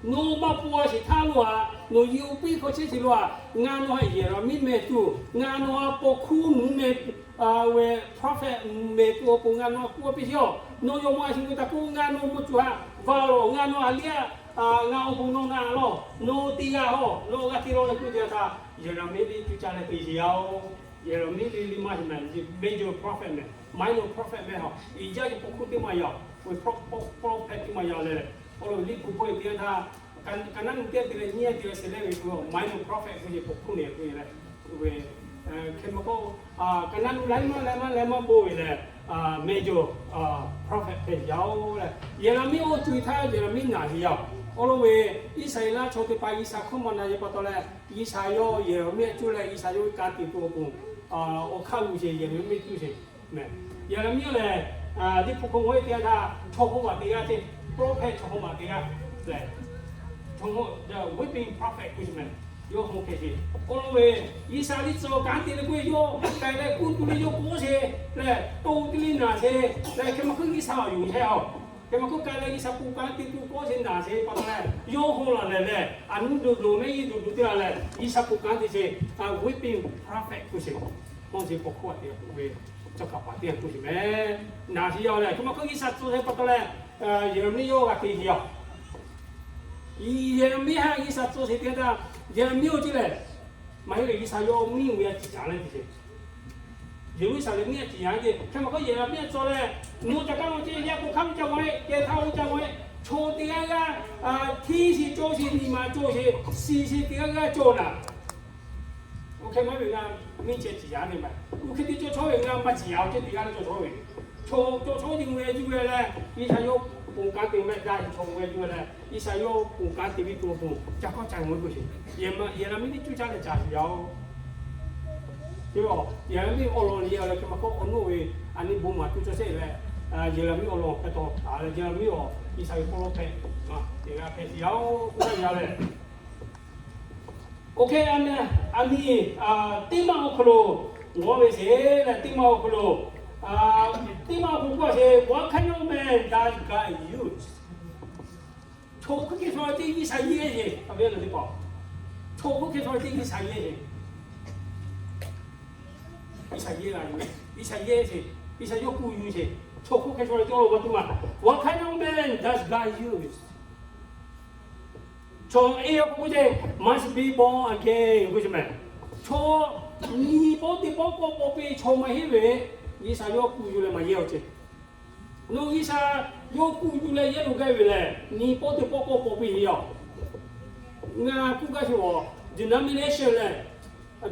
nawˬ maˇ paw a sheˍ htaˇ lo aꞈ, nawˬ yawˇ piˇ hk'aw chehˇ sheˍ lo aꞈ, ngaˬ nawˬ htaꞈ Yeˍraˍmiˆ meh tuˬ, ngaˬ nawˬ htaꞈ paw hkuˇ nuˬ meh, ve prophet meh tuˬ awˬ pon ngaˬ nawˬ htaꞈ k'oˆ piˇ sheˍ-oˬ. Nawˬ yawˇ maˇ a sheˍ k'o htaꞈ k'oˆ, ngaˬ nawˬ mvuhˇ cuˬ htaꞈ va lawˬ, ngaˬ nawˬ a liˇ-aꞈ ngaˬ awˬ bon nawˬ na lawˬ, nawˬ teˇ g'aˇ hawˬ, nawˬ g'a te lawˬ leh k'oˆ ve htaꞈ Yeˍraˍmiˆ liˇ cuˇ caˇ leh te sheˍ yaˇ-oˬ. Yeˍraˍmiˆ liˇ liˇ maˇ heˆ mehˬ, major prophet mehˬ, minor prophet mehˬ hawˬ. Iˉ jaˇ ve paw hkuˇ teˇ maˬ yaˇ, ve prophet teˇ maˬ yaˇ leh, awˬ lawn liˇ hpu hpawˇ ve teˇ yanˇ htaˇ, ka naˉ nu teˇ g'aˇ te leh nyiˇ g'aˇ te leh shehˍ leh ve hk'aw minor prophet k'oˆ ce, paw hkuˇ nehˬ k'oˆ ve leh, ve hk'e maˇ k'oˆ, ka naˉ nu laiˉ maˇ laiˉ maˇ laiˉ maˇ bon ve leh, major prophet hpehꞈ yaˇ-oˬ leh, Yeˍraˍmiˆ oˇ co e htaˇ Yeˍraˍmiˆ naˬ sheˍ yaˇ-oˬ. Awˬ lawn ve Iˉsaˍreˍlaˆ chaw teˇ hpaˍ G'uiˬsha hkawˇ maˇ na yehˬ pa taw leh, G'uiˬsha yawˇ Yeˍraˍmiˆ cuˇ leh G'uiˬsha yawˇ ve ka tiꞈ tuˬ awˬ pon awˬ hk'aˇ g'uˬ sheˍ, Yeˍraˍmiˆ cuˇ sheˍ mehˬ. Yeˍraˍmiˆ lehˬ, liˇ hpu hk'aw mawˬ ve teˇ yanˇ htaˇ chaw hk'oˆ maˬ teˇ g'aˇ ce, prophet chaw hk'oˆ maˬ teˇ g'aˇ lehˬ, chaw hk'oˆ, the weeping prophet k'oˆ ce mehˬ. Yawˇ hk'aw hk'e ce, awˬ lawn ve G'uiˬsha liˇ tcuh kanˉ te leh k'oˆ ve, yawˇ k'ai leh kuˇ tuˬ leh yawˇ kawˆ sheˍ lehˬ, to tuˬ leh naˬ sheˍ lehˬ, hk'e maˇ hk'oˆ G'uiˬsha awˬ yonˍ chehˇ-oˬ. Hk'e maˇ k'oˆ, k'ai leh G'uiˬsha ponˬ kanˉ te tuˬ kawˆ sheˍ naˬ sheˍ pa taw leh, yawˇ hawˬ laˬ lehˬ lehˬ, a nuˇ duˬ duˬ mehˆ yiˇ duˬ duˬ teˇ g'aˇ leh G'uiˬsha ponˬ kanˉ te sheˍ, weeping prophet k'oˆ sheˍ. Hawˇ sheˍ paw hkuˇ a teꞈ k'oˆ ve, cawˬ kaˍ paˍ teˇ g'aˇ k'oˆ sheˍ mehˬ. Naˬ sheˍ yaˇ lehˬ, hk'e maˇ k'oˆ G'uiˬsha tcuh sheˍ pa taw leh, Yeˍraˍmiˆ yawˇ g'a te sheˍ yaˇ. Yeˍraˍmiˆ htaꞈ G'uiˬsha tcuh sheˍ teˇ yanˇ htaˇ, Yeˍraˍmiˆ oˇ ce lehˬ, maˇ heˆ leh G'uiˬsha yawˇ miˇ oˇ ve a ciˍ caˍ leh te sheˍ. Yeˍruˆsaˍlehnˍ miˇ a ciˍ yaˇ ce. Hk'e maˇ k'oˆ, Yeˍraˍmiˆ a tcuh leh, nawˬ ca kaˇ lo ce, yaˇ k'o hk'aˇ ve ca mawˬ-e, kehˬ htaˇ oˇ ca mawˬ-e, chaw teˇ g'aˇ g'aˇ, hteˇ sheˍ cawˇ sheˍ, nyi ma cawˇ sheˍ, shiˍ sheˍ teˇ g'aˇ g'aˇ cawˇ naˍ. Oˇ hk'e maˇ ve g'a, miˇ ceh ciˍ yaˇ ve maˇ. Oˇ hk'e te cawˇ chawˇ ve g'a maˇ ciˍ yaˇ-oˬ ce, teˇ g'aˇ cawˇ chawˇ ve. Chaw cawˇ chawˇ nyi ve juˇ ve leh, G'uiˬsha yawˇ ponˬ kanˉ te mehˆ daꞈ ve chaw ve juˇ ve leh, G'uiˬsha yawˇ ponˬ kanˉ te ve tuˬ awˬ pon ca kawˆ ca mawˬ-e k'oˆ sheˍ. Yeˍraˍmiˆ liˇ cuˇ caˇ leh ca sheˍ yaˇ-oˬ. Yeˍraˍmiˆ awˬ lawn lehˬ, hk'e maˇ k'oˆ, awˬ naw ve a nyi bon maˍ tuˬ cawˇ sheˍ leh, Yeˍraˍmiˆ awˬ lawn hpehꞈ taw, Yeˍraˍmiˆ awˬ G'uiˬsha ve hpawˇ lawˇ hpehꞈ, teˇ g'aˇ hpehꞈ sheˍ yaˇ-oˬ k'oˆ gaˇ ve leh, oˇ hk'e a nyi, teˇ maˇ awˬ hk'aw lo, ngaˬ hui ve sheˍ leh teˇ maˇ awˬ hk'aw lo, teˇ maˇ awˬ hk'aw lo k'oˆ sheˍ, what kind of man does God use? Chaw hk'oˆ hk'e chaw teˇ G'uiˬsha yehˇ sheˍ, a ve teˇ hpaˍ. Chaw hk'oˆ hk'e chaw teˇ G'uiˬsha yehˇ sheˍ. G'uiˬsha yehˇ la yoˬ. G'uiˬsha yehˇ sheˍ. G'uiˬsha yawˇ kuˬ yuˬ sheˍ. Chaw hk'oˆ hk'e chaw teˇ awˬ lawn maˇ tuˬ maˇ. What kind of man does God use? Chaw e k'oˆ ce, must be born again k'oˆ ce mehˬ. Chaw nyi pawˆ teˇ pawˆ k'awꞈ paw piˇ chaw maˇ heˆ ve, G'uiˬsha yawˇ kuˬ yuˬ leh maˇ yehˇ-oˬ ce. Nawˬ G'uiˬsha yawˇ kuˬ yuˬ leh yehˇ lo gaˇ ve lehˬ, nyi pawˆ teˇ pawˆ k'awꞈ paw piˇ ve yoˬ. Ngaˬ k'oˆ gaˇ sheˍ-oˬ, denomination lehˬ,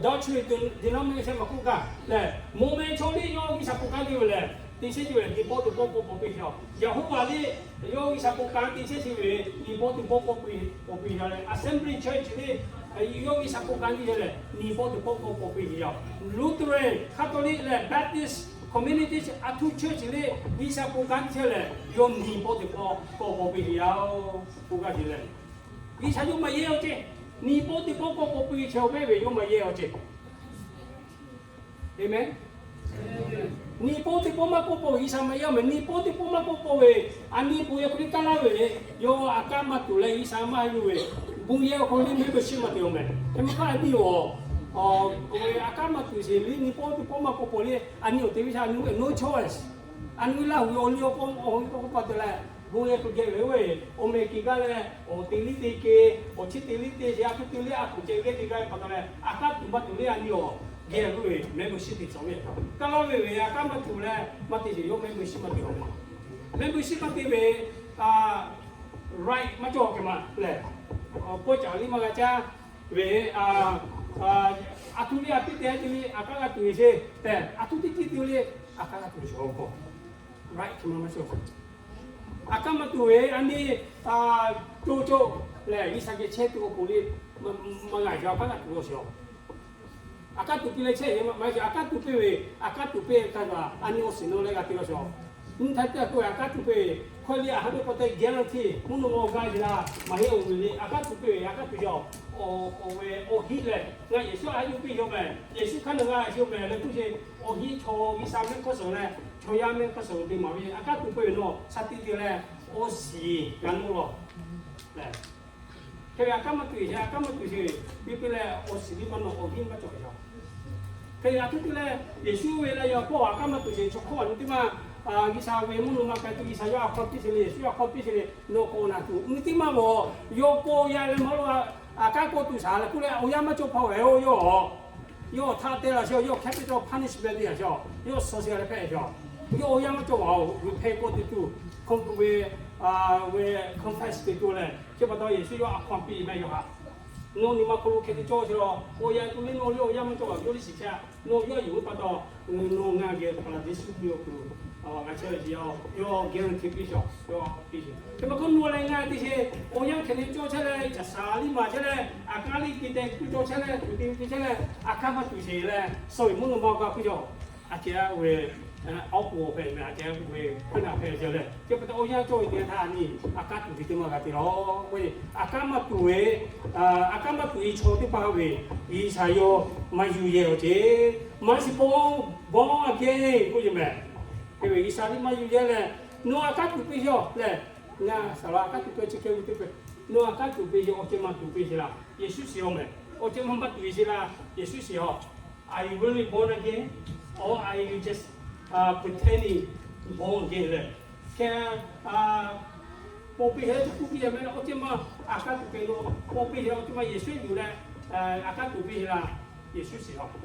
doctrine, denomination maˇ k'oˆ gaˇ lehˬ, mawˬ meh chaw liˇ yawˇ G'uiˬsha ponˬ kanˉ te ve lehˬ, te sheˉ chi ve lehˬ, nyi pawˆ teˇ pawˆ k'awꞈ paw piˇ ve yoˬ. Yaˍhoˆvaˍ liˇ yawˇ G'uiˬsha ponˬ kanˉ te sheˉ chi ve, nyi pawˆ teˇ pawˆ k'awꞈ paw piˇ ve yoˬ leh, Assembly church liˇ yawˇ G'uiˬsha ponˬ kanˉ te sheˉ lehˬ, nyi pawˆ teˇ pawˆ k'awꞈ paw piˇ ve yoˬ. Lutheran, Catholic leh Baptist community a htoꞈ church liˇ G'uiˬsha ponˬ kanˉ te sheˉ lehˬ, yawˇ nyi pawˆ teˇ pawˆ k'awꞈ paw piˇ ve yoˬ. K'oˆ gaˇ sheˍ lehˬ, G'uiˬsha yawˇ maˇ yehˇ-oˬ ce. Nyi pawˆ teˇ pawˆ k'awꞈ paw piˇ ve chaw hpehꞈ ve yawˇ maˇ yehˇ-oˬ ce. Amen. Nyi pawˆ teˇ pawˆ maˇ k'awꞈ paw ve G'uiˬsha maˇ yehˇ mehˬ. Nyi pawˆ teˇ pawˆ maˇ k'awꞈ paw ve, a nyi paw yaˇ hk'aw liˇ kaˇ laˇ ve, yawˇ a kaˉ maˇ tuˬ leh G'uiˬsha maˇ yehˇ ve, bon yehˇ awˬ hk'aw liˇ membership maˇ te-oˬ mehˬ. Hk'e maˇ k'oˆ, a nyi-oˬ, a kaˉ maˇ tuˬ sheˍ liˇ nyi pawˆ teˇ pawˆ maˇ k'awꞈ paw liˇ a nyi awˬ te ve shaꞈ a nyi no choice. A nyi Laˇ huˍ awˬ liˇ awˬ hk'aw awˬ hk'aw k'oˆ pa taw leh, bon yehˇ hk'aw geh ve oˇ ve, awˬ meh kehˬ gaˇ leh, awˬ te liˇ te kehˬ, awˬ chi te liˇ te sheˍ, a htoꞈ te liˇ a htoꞈ ceh geh te gaˇ ve pa taw leh, a kaˉ tuˬ maˇ tuˬ liˇ a nyi awˬ geh ve membership te cawˬ ve. Kaˇ laˇ ve ve a kaˉ maˇ tuˬ leh maˇ te sheˍ, yawˇ membership maˇ te-oˬ. Membership maˇ te ve, right maˇ cawˬ hk'e ma lehˬ, pawehˇ caˍ liˇ maˇ g'a caˇ ve, a htoꞈ liˇ a piˇ te a te liˇ a kaˉ g'a tuˬ ve sheˍ tehꞈ, a htoꞈ teˇ tiˉ te liˇ a kaˉ g'a tuˬ ve sheˍ k'o, right hk'e ma maˇ cawˬ. A kaˉ maˇ tuˬ ve a nyi, co co lehˬ G'uiˬsha geh chehˇ tuˬ awˬ pon liˇ maˇ g'a ve a kaˉ g'a tuˬ ve sheˍ-oˬ. A kaˉ tuˬ piˇ leh chehˇ ve maˇ heˆ, a kaˉ tuˬ piˇ ve, a kaˉ tuˬ piˇ htaˇ a nyi awˬ shiˍ nawˬ leh g'a te ve sheˍ-oˬ. Nyi htaˇ teˇ hkui a kanˉ tuˬ piˇ, hkawˇ liˇ a ha ve pa taw guarantee mvuhˇ naw ma awˬ gaˇ jeˬ la, maˇ heˆ awˬ g'uiˬ le a kanˉ tuˬ piˇ ve, a kanˉ tuˬ yaw, awˬ, awˬ ve awˬ hiˆ lehˬ, ngaˬ Yeˍsuˆ a ha yuˬ piˇ yaw mehˍ, Yeˍsuˆ hk'aˇ naˬ g'a a ha yuˬ mehˍ leh tuˬ sheˍ, awˬ hiˆ chaw G'uiˬsha mehˆ hk'awˇ suhˍ leh chaw yaˇ mehˆ hk'awˇ suhˍ te maˍ ve a kanˉ tuˬ piˇ ve nawˬ shaˍ tiꞈ te leh, awˬ shiˍ g'a nawˇ lawˬ lehˬ. Hk'e ve a kanˉ maˇ tuˬ sheˍ, a kanˉ maˇ tuˬ sheˍ, piˇ piˇ leh awˬ shiˍ liˇ maˇ nawˬ awˬ hiˆ maˇ cawˬ ve yaw. Hk'e ve a tuˬ te leh, Yeˍsuˆ ve leh yaw hpawˇ a kanˉ maˇ tuˬ sheˍ, chaw hk'awˇ a nyi teˇ maˇ, G'uiˬsha ve mvuhˇ naw ma k'ai tuˬ G'uiˬsha yawˇ a hk'aw piˇ sheˍ le, Yeˍsuˆ yawˇ a hk'aw piˇ sheˍ le, nawˬ k'awꞈ naˬ tuˬ nyi teˇ maˇ mawˬ, yawˇ k'awꞈ yaꞈ leh maˇ lo, a kanˉ k'awꞈ tuˬ shaˍ leh k'oˆ leh awˬ yanˇ maˇ cawˬ hpaˇ-oˬ, yawˇ, yawˇ htaꞈ te la sheˍ, yawˇ capital punishment te a sheˍ, yawˇ suh sheˍ leh hpehꞈ sheˍ, yawˇ awˬ yanˇ maˇ cawˬ-oˬ, yawˇ hpehꞈ k'awꞈ te tuˬ, hk'aw ve, ve confess te tuˬ leh, chi pa taw Yeˍsuˆ yawˇ a hk'aw piˇ mehˍ yawˇ htaꞈ, nawˬ nyi ma hk'aw lo hk'e te cawˇ sheˍ lawˬ, awˬ yanˇ tuˬ le nawˬ yawˇ awˬ yanˇ maˇ cawˬ, yawˇ liˇ shiˍ chehˇ, nawˬ yawˇ yuˬ ve pa taw, nawˬ ngaˬ geh paˍraˍdiˍsuˆ ve awˬ hk'aw lo g'a chehˇ ve yoˬ, yawˇ guarantee piˇ sheˍ, yawˇ piˇ sheˍ. Hk'e pa taw nawˬ leh ngaˬ te sheˍ, awˬ yanˇ hk'e te cawˇ chehˇ leh, caˬ shaˍ liˇ maˍ chehˇ leh, a kanˉ liˇ te te kuˇ cawˇ chehˇ leh, kuˬ te te chehˇ leh, a kanˉ maˇ tuˬ sheˍ leh, suh ve mvuhˇ naw ma g'a piˇ sheˍ. A ceh ve awˬ k'oˍ hpehꞈ ve, a ceh ve hkawˇ naˬ hpehꞈ ve leh, chi pa taw awˬ yanˇ cawˬ ve teˇ htaˇ nyi a kanˉ tuˬ ve teˇ maˇ g'a te lawˬ. A kanˉ maˇ tuˬ ve, a kanˉ maˇ tuˬ ve chaw teˇ hpaˍ ve G'uiˬsha yawˇ maˇ yuˬ yehˬ awˬ ceuˬ, maˇ shiˍ paw, born again k'oˆ ve mehˍ. Hk'e ve G'uiˬsha liˇ maˇ yuˬ yehˬ leh, nawˬ a kanˉ tuˬ piˇ sheˍ leh, ngaˬ saˍ laꞈ a kanˉ tuˬ piˇ chi hk'e ve teˇ hpaˍ, nawˬ a kanˉ tuˬ piˇ sheˍ, awˬ ceuˬ maˇ tuˬ piˇ sheˍ laꞈ, Yeˍsuˆ shiˍ-oˬ mehˍ. Awˬ ceuˬ maˇ maˇ tuˬ ve sheˍ laꞈ, Yeˍsuˆ shiˍ-oˬ. Are you really born again? Or are you just pretending born again leh? Hk'e paw piˇ sheˍ leh tuˬ kuˇ piˇ sheˍ mehˍ leh, awˬ ceuˬ maˇ a kanˉ tuˬ piˇ, paw piˇ sheˍ leh awˬ ceuˬ maˇ Yeˍsuˆ yuˬ leh a kanˉ tuˬ piˇ sheˍ laꞈ, Yeˍsuˆ shiˍ-oˬ.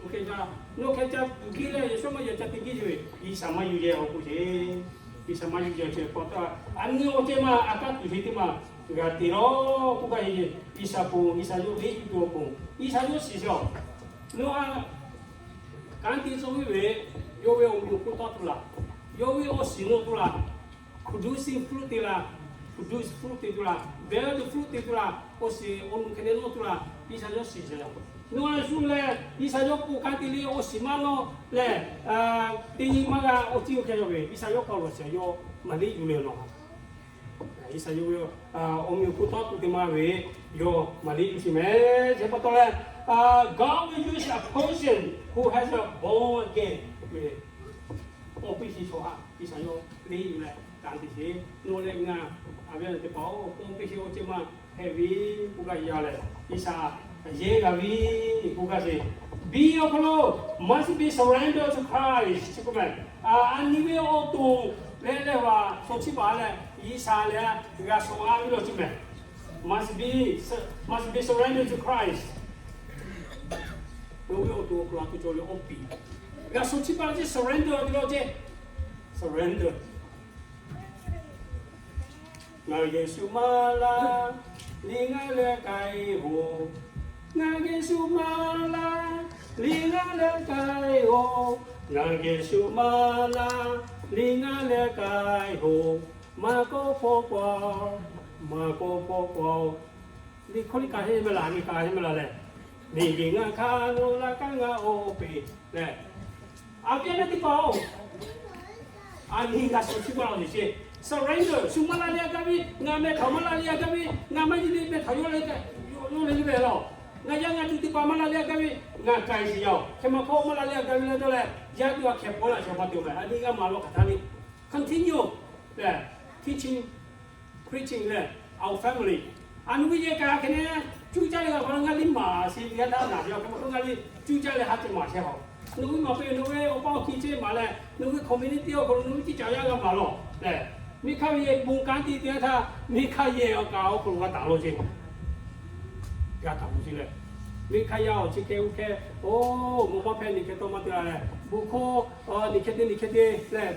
Nawˬ hk'e ca tuˬ kiˇ leh Yeˍsuˆ maˇ yehˬ ca te kiˇ sheˍ ve, G'uiˬsha maˇ yuˬ yehˬ awˬ k'oˆ sheˍ. G'uiˬsha maˇ yuˬ yehˬ ceh pa taw, a nyi awˬ ceuˬ maˇ a kanˉ tuˬ sheˍ teˇ maˇ g'a te lawˬ k'oˆ gaˇ ve, G'uiˬsha pon, G'uiˬsha yawˇ liˇ yuˬ tuˬ awˬ pon, G'uiˬsha yawˇ shiˍ sheˍ-oˬ. Nawˬ a kanˉ te tcuh ve, yawˇ ve awˬ meꞈ awˬ hponˇ tawˇ tuˬ laˬ, yawˇ ve awˬ shiˍ nawˬ tuˬ laˬ, producing fruit te laˬ, produce fruit te tuˬ laˬ, bear the fruit te tuˬ laˬ, awˬ shiˍ awˬ nu hk'e te nawˬ tuˬ laˬ, G'uiˬsha yawˇ shiˍ sheˍ-oˬ. Nawˬ a shu leh G'uiˬsha yawˇ k'oˆ kanˉ te le awˬ shiˍ maˇ nawˬ leh, teˇ nyi maˇ g'a awˬ ceuˬ hk'e yaw ve, G'uiˬsha yawˇ hk'aw lo shiˍ yawˇ maˇ liˇ yuˬ le nawˬ G'uiˬsha yawˇ ve awˬ meꞈ awˬ hponˇ tawˇ tuˬ teˇ maˇ ve, yawˇ maˇ liˇ yuˬ sheˍ mehˍ. Chi pa taw leh, God will use a person who has a born again. Paw piˇ sheˍ chaw htaꞈ G'uiˬsha yawˇ liˇ yuˬ leh kanˉ te sheˍ. Nawˬ leh ngaˬ a ve teˇ hpaˍ-oˬ, paw piˇ sheˍ awˬ ceuˬ maˇ hpehꞈ ve k'oˆ gaˇ ve yoˬ leh, G'uiˬsha yehˬ g'a ve k'oˆ gaˇ ve, biˇ awˬ hk'aw lo must be surrender to Christ chi k'oˆ mehˍ. A nyi ve awˬ to leh leh va shawˍ chiˇ baˬ leh G'uiˬsha leh g'a shawˍ a ve lawˬ chi mehˍ. Must be, must be surrender to Christ. Yawˇ ve awˬ to awˬ hk'aw lo a to cawˬ ve awˬ piˍ g'a shawˍ chiˇ baˬ leh ceh surrender ve lawˬ ceh, surrender. Ngaˬ Yeˍsuˆ maˇ laˇ, liꞈ ngaˇ leh k'ai-oˬ. Ngaˬ Yeˍsuˆ maˇ laˇ, liꞈ ngaˇ leh k'ai-oˬ. Ngaˬ Yeˍsuˆ maˇ laˇ, liꞈ ngaˇ leh k'ai-oˬ. Maˇ kawˆ hpawˇ k'aw, maˇ kawˆ hpawˇ k'aw. Liꞈ hkawˇ liˇ ka heˆ mehˍ laˬ, liꞈ ka heˆ mehˍ laˬ leh, liꞈ liꞈ ngaˇ hk'aˇ lo laˇ kaˉ ngaˇ oˇ peˍ leh, a piˇ a naˇ teˇ hpaˍ-oˬ, a nyi g'a shawˍ chiˇ baˬ lawˬ sheˍ. Surrender, shu maˇ laˇ le a gaˇ ve, ngaˬ meh htaꞈ maˇ laˇ le a gaˇ ve, ngaˬ maˇ nyi le meh htaꞈ yawˇ le, yawˇ le le ve lawˬ. Ngaˬ yaˇ ngaˬ tuˬ teˇ hpaˍ maˇ laˇ le a gaˇ ve, ngaˬ k'ai sheˍ yaˇ-oˬ. Hk'e maˇ hk'awˇ maˇ laˇ le a gaˇ ve le dawˇ leh, yaˇ tuˬ a hkeh pawˆ laꞈ shawˍ pa te-oˬ mehˍ. A nyi g'a maˍ lawˬ hk'aˬ htaˇ le. Continue leh, teaching, preaching leh, our family. A nu ve yehˬ kaꞈ hk'e ne, cuˇ caˇ leh g'a hpaꞈ ngaˇ liˇ maˍ sheˍ ve yaˇ htaˇ naˬ ve awˬ hk'e maˇ hk'oˆ ngaˇ liˇ cuˇ caˇ leh ha ceh maˍ chehˇ hawˬ. Nawˬ ve maˍ peuˬ, nawˬ ve awˬ pa awˬ kiˇ ceh maˍ leh, nawˬ ve community awˬ hk'aw lo nawˬ ve ciˇ caˍ yaˇ g'a maˍ lawˬ leh, miˇ hk'aˇ ve yehˬ bon kanˉ te te htaˇ, miˇ hk'aˇ yehˬ awˬ kaꞈ awˬ hk'aw lo g'a taˍ lo ceˇ. G'a taˍ lo ceˇ leh, miˇ hk'aˇ yaˇ awˬ chi hk'e oˇ hk'e, oˇ, mawˬ maˇ hpehˇ ni hk'e tawˇ maˇ te la leh, bon hkawˇ ni hk'e te ni hk'e te leh,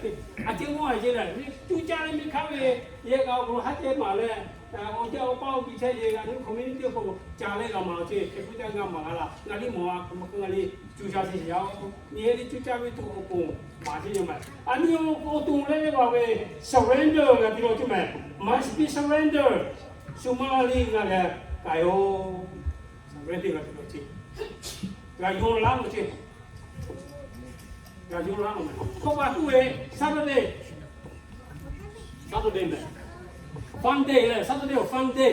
a ceh mawˇ a ceh leh, miˇ cuˇ caˇ leh miˇ hk'aˇ ve yehˬ kaꞈ awˬ hk'aw lo ha ceh maˍ leh, awˬ jaˇ awˬ paˇ awˬ kiˇ chehˇ yehˬ g'a nu community awˬ hk'aw lo ca leh g'a maˍ lo ceˇ. Hk'e puiˉ caˇ g'a maˍ g'a laˬ, ngaˇ liˇ mawˬ a hk'e maˇ hk'oˆ ngaˇ liˇ cuˇ caˇ sheˍ yaˇ-oˬ. Nyi he liˇ cuˇ caˇ ve tuˬ awˬ pon maˍ sheˍ yaˇ mehˍ. A nyi awˬ to leh leh va ve surrender g'a te lawˬ ceˇ mehˍ. Must be surrender. Shu maˇ laˇ liˇ ngaˇ leh k'ai-oˬ. Surrender g'a te lawˬ ceˇ. G'a yonˍ laˇ lawˬ ceˇ. Ngaˬ yawˇ laˇ lo meh. Kawˇ pa tuˬ ve Saturday, Saturday meh. Fun day leh, Saturday awˬ fun day.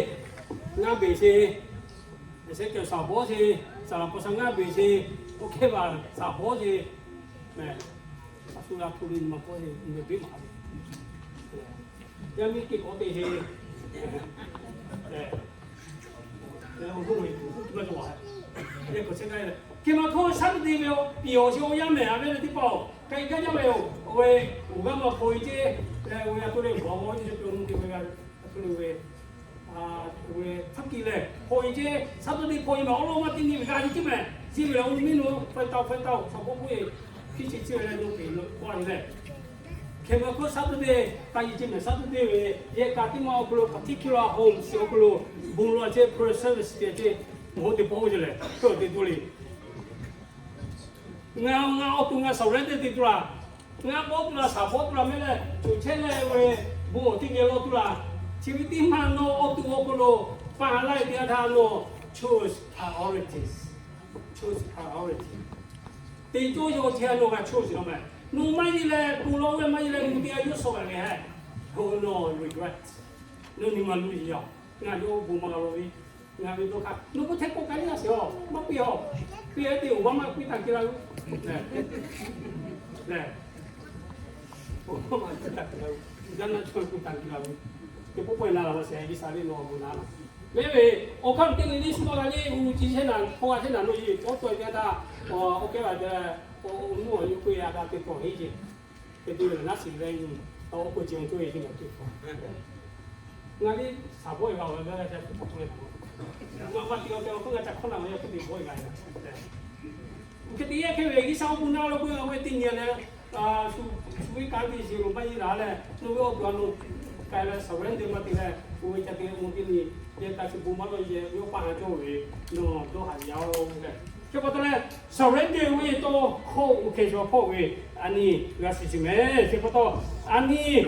Ngaˇ beˬ sheˍ, eˬ, sheh kehˬ shaˍ bawˇ sheˍ, saˍ laˍ paw sha ngaˇ beˬ sheˍ, oˇ hkehˇ baˬ shaˍ bawˇ sheˍ meh. A shu g'a hto ve nyi ma hpawˇ ve nyi ma biˇ maˬ ve. Yaˇ miˇ kiˇ k'awꞈ te sheˍ. Hk'e ma hkawˇ Saturday ve piˍ awˬ sheˍ awˬ yaˇ mehˍ a ve le teˇ hpaˍ-oˬ, k'ai gaˇ jaˇ ve yoˬ. Awˬ ve awˬ g'aˇ ma hpaw-e ceˇ leh, awˬ ve a htoꞈ le awˬ g'aˇ ma hpaw-e ceˇ, a htoꞈ le ve, a, awˬ ve htaˇ kiˬ leh hpaw-e ceˇ, Saturday hpaw-e mehˍ. Awˬ lawn maˇ te nyi ve g'a nyi ceˇ mehˍ. Chi ve awˬ lawn miˇ lo faiˇ taoˆ faiˇ taoˆ shaˍ bawˇ hpaw-e, hkiˇ chi chi ve leh lo peˬ lo k'oˆ a nyi leh, hk'e ma hkawˇ Saturday k'ai nyi ceˇ mehˍ. Saturday ve yehˬ kaꞈ teˇ ma awˬ hk'aw lo particular home shiˍ awˬ hk'aw lo bon lawˬ ceˇ, prayer service te ceˇ, mawˬ te pawˇ ve ceˇ leh, hk'e te tuˬ le. Ngaˬ, ngaˬ awˬ to ngaˬ surrender te tuˬ laˬ. Ngaˬ bawˆ tuˬ laˬ, shaˍ bawˆ tuˬ laˬ mehˍ leh, choˬ chehˇ leh ve bon awˬ teˇ geh lawˇ tuˬ laˬ. Chi ve teˇ maˬ nawˬ awˬ to awˬ hk'aw lo paˍ laˇ ve teˇ yanˇ htaˇ nawˬ choose priorities, choose priority. Teˇ cawˇ yawˇ chi a nawˬ g'a choose law mehˍ. Nawˬ maˇ heˆ leh bon lawˬ ve maˇ heˆ leh mvuhˇ teˇ g'aˇ yawˇ shawˍ ve le hehˉ. Ho nawˬ regret, nawˬ nyi ma luˬ yaˇ. Ngaˬ yawˇ bon maˇ g'a lawˬ ve, ngaˬ ve dawˇ hk'aˇ nawˬ k'oˆ hteˇ k'oˆ k'ai le a sheˍ-oˬ, maˇ piˇ-oˬ. Piˇ-e te awˬ g'aˇ maˇ piˇ taˍ ki la ve, lehˬ, awˬ g'aˇ maˇ piˇ taˍ ki la ve, gaˇ naˆ chaw piˇ taˍ ki la ve, teˇ pawˆ pawˆ-e na la ma shehˍ, G'uiˬsha le nawˬ awˬ bon na la. Mehˍ ve, awˬ hk'aˇ teˇ nyi le shu maˇ g'a le, uˉ ci chehˇ naˍ, hk'aw g'a chehˇ naˍ, nawˬ yeˬ cawˇ tawˆ-e teˇ yanˇ htaˇ, awˬ kehˉ la te, awˬ nuˇ awˬ yeˬ k'oˆ-e a ta te tawˬ heˆ ceˇ. Hk'e te ve naˉ shiˍ leh nyi, awˬ k'oˆ ce awˬ cawˇ-e teˇ naˬ teˇ hpaˍ. Ngaˬ le shaˍ bawˆ-e g'a-oˬ ve g'a ca hpu hpu leh, ngaˬ maˇ te awˬ te awˬ hk'oˆ g'a ca hkawˇ na ve yaˇ hk'e te bawˆ-e g'a ve. Hk'e te yaˇ hk'e ve G'uiˬsha awˬ bon na lo k'oˆ a ve teˇ nyi leh, shu, shu ve kanˉ te shiˍ lo maˇ yeˇ laˬ leh, nawˬ ve awˬ to a lo k'ai leh surrender maˇ te leh, oˇ ve ca te ve mvuhˇ teˇ nyi, yehˬ kaꞈ chi bon maˇ lawˬ yehˬ yawˇ paˇ ha cawˇ ve, nawˬ dawˇ haˍ yaˇ-oˬ leh, chi pa taw leh surrender ve tawˇ hkawˇ oˇ hkeh shaw hpawˇ ve a nyi g'a shiˍ shiˍ mehˍ. Chi pa taw a nyi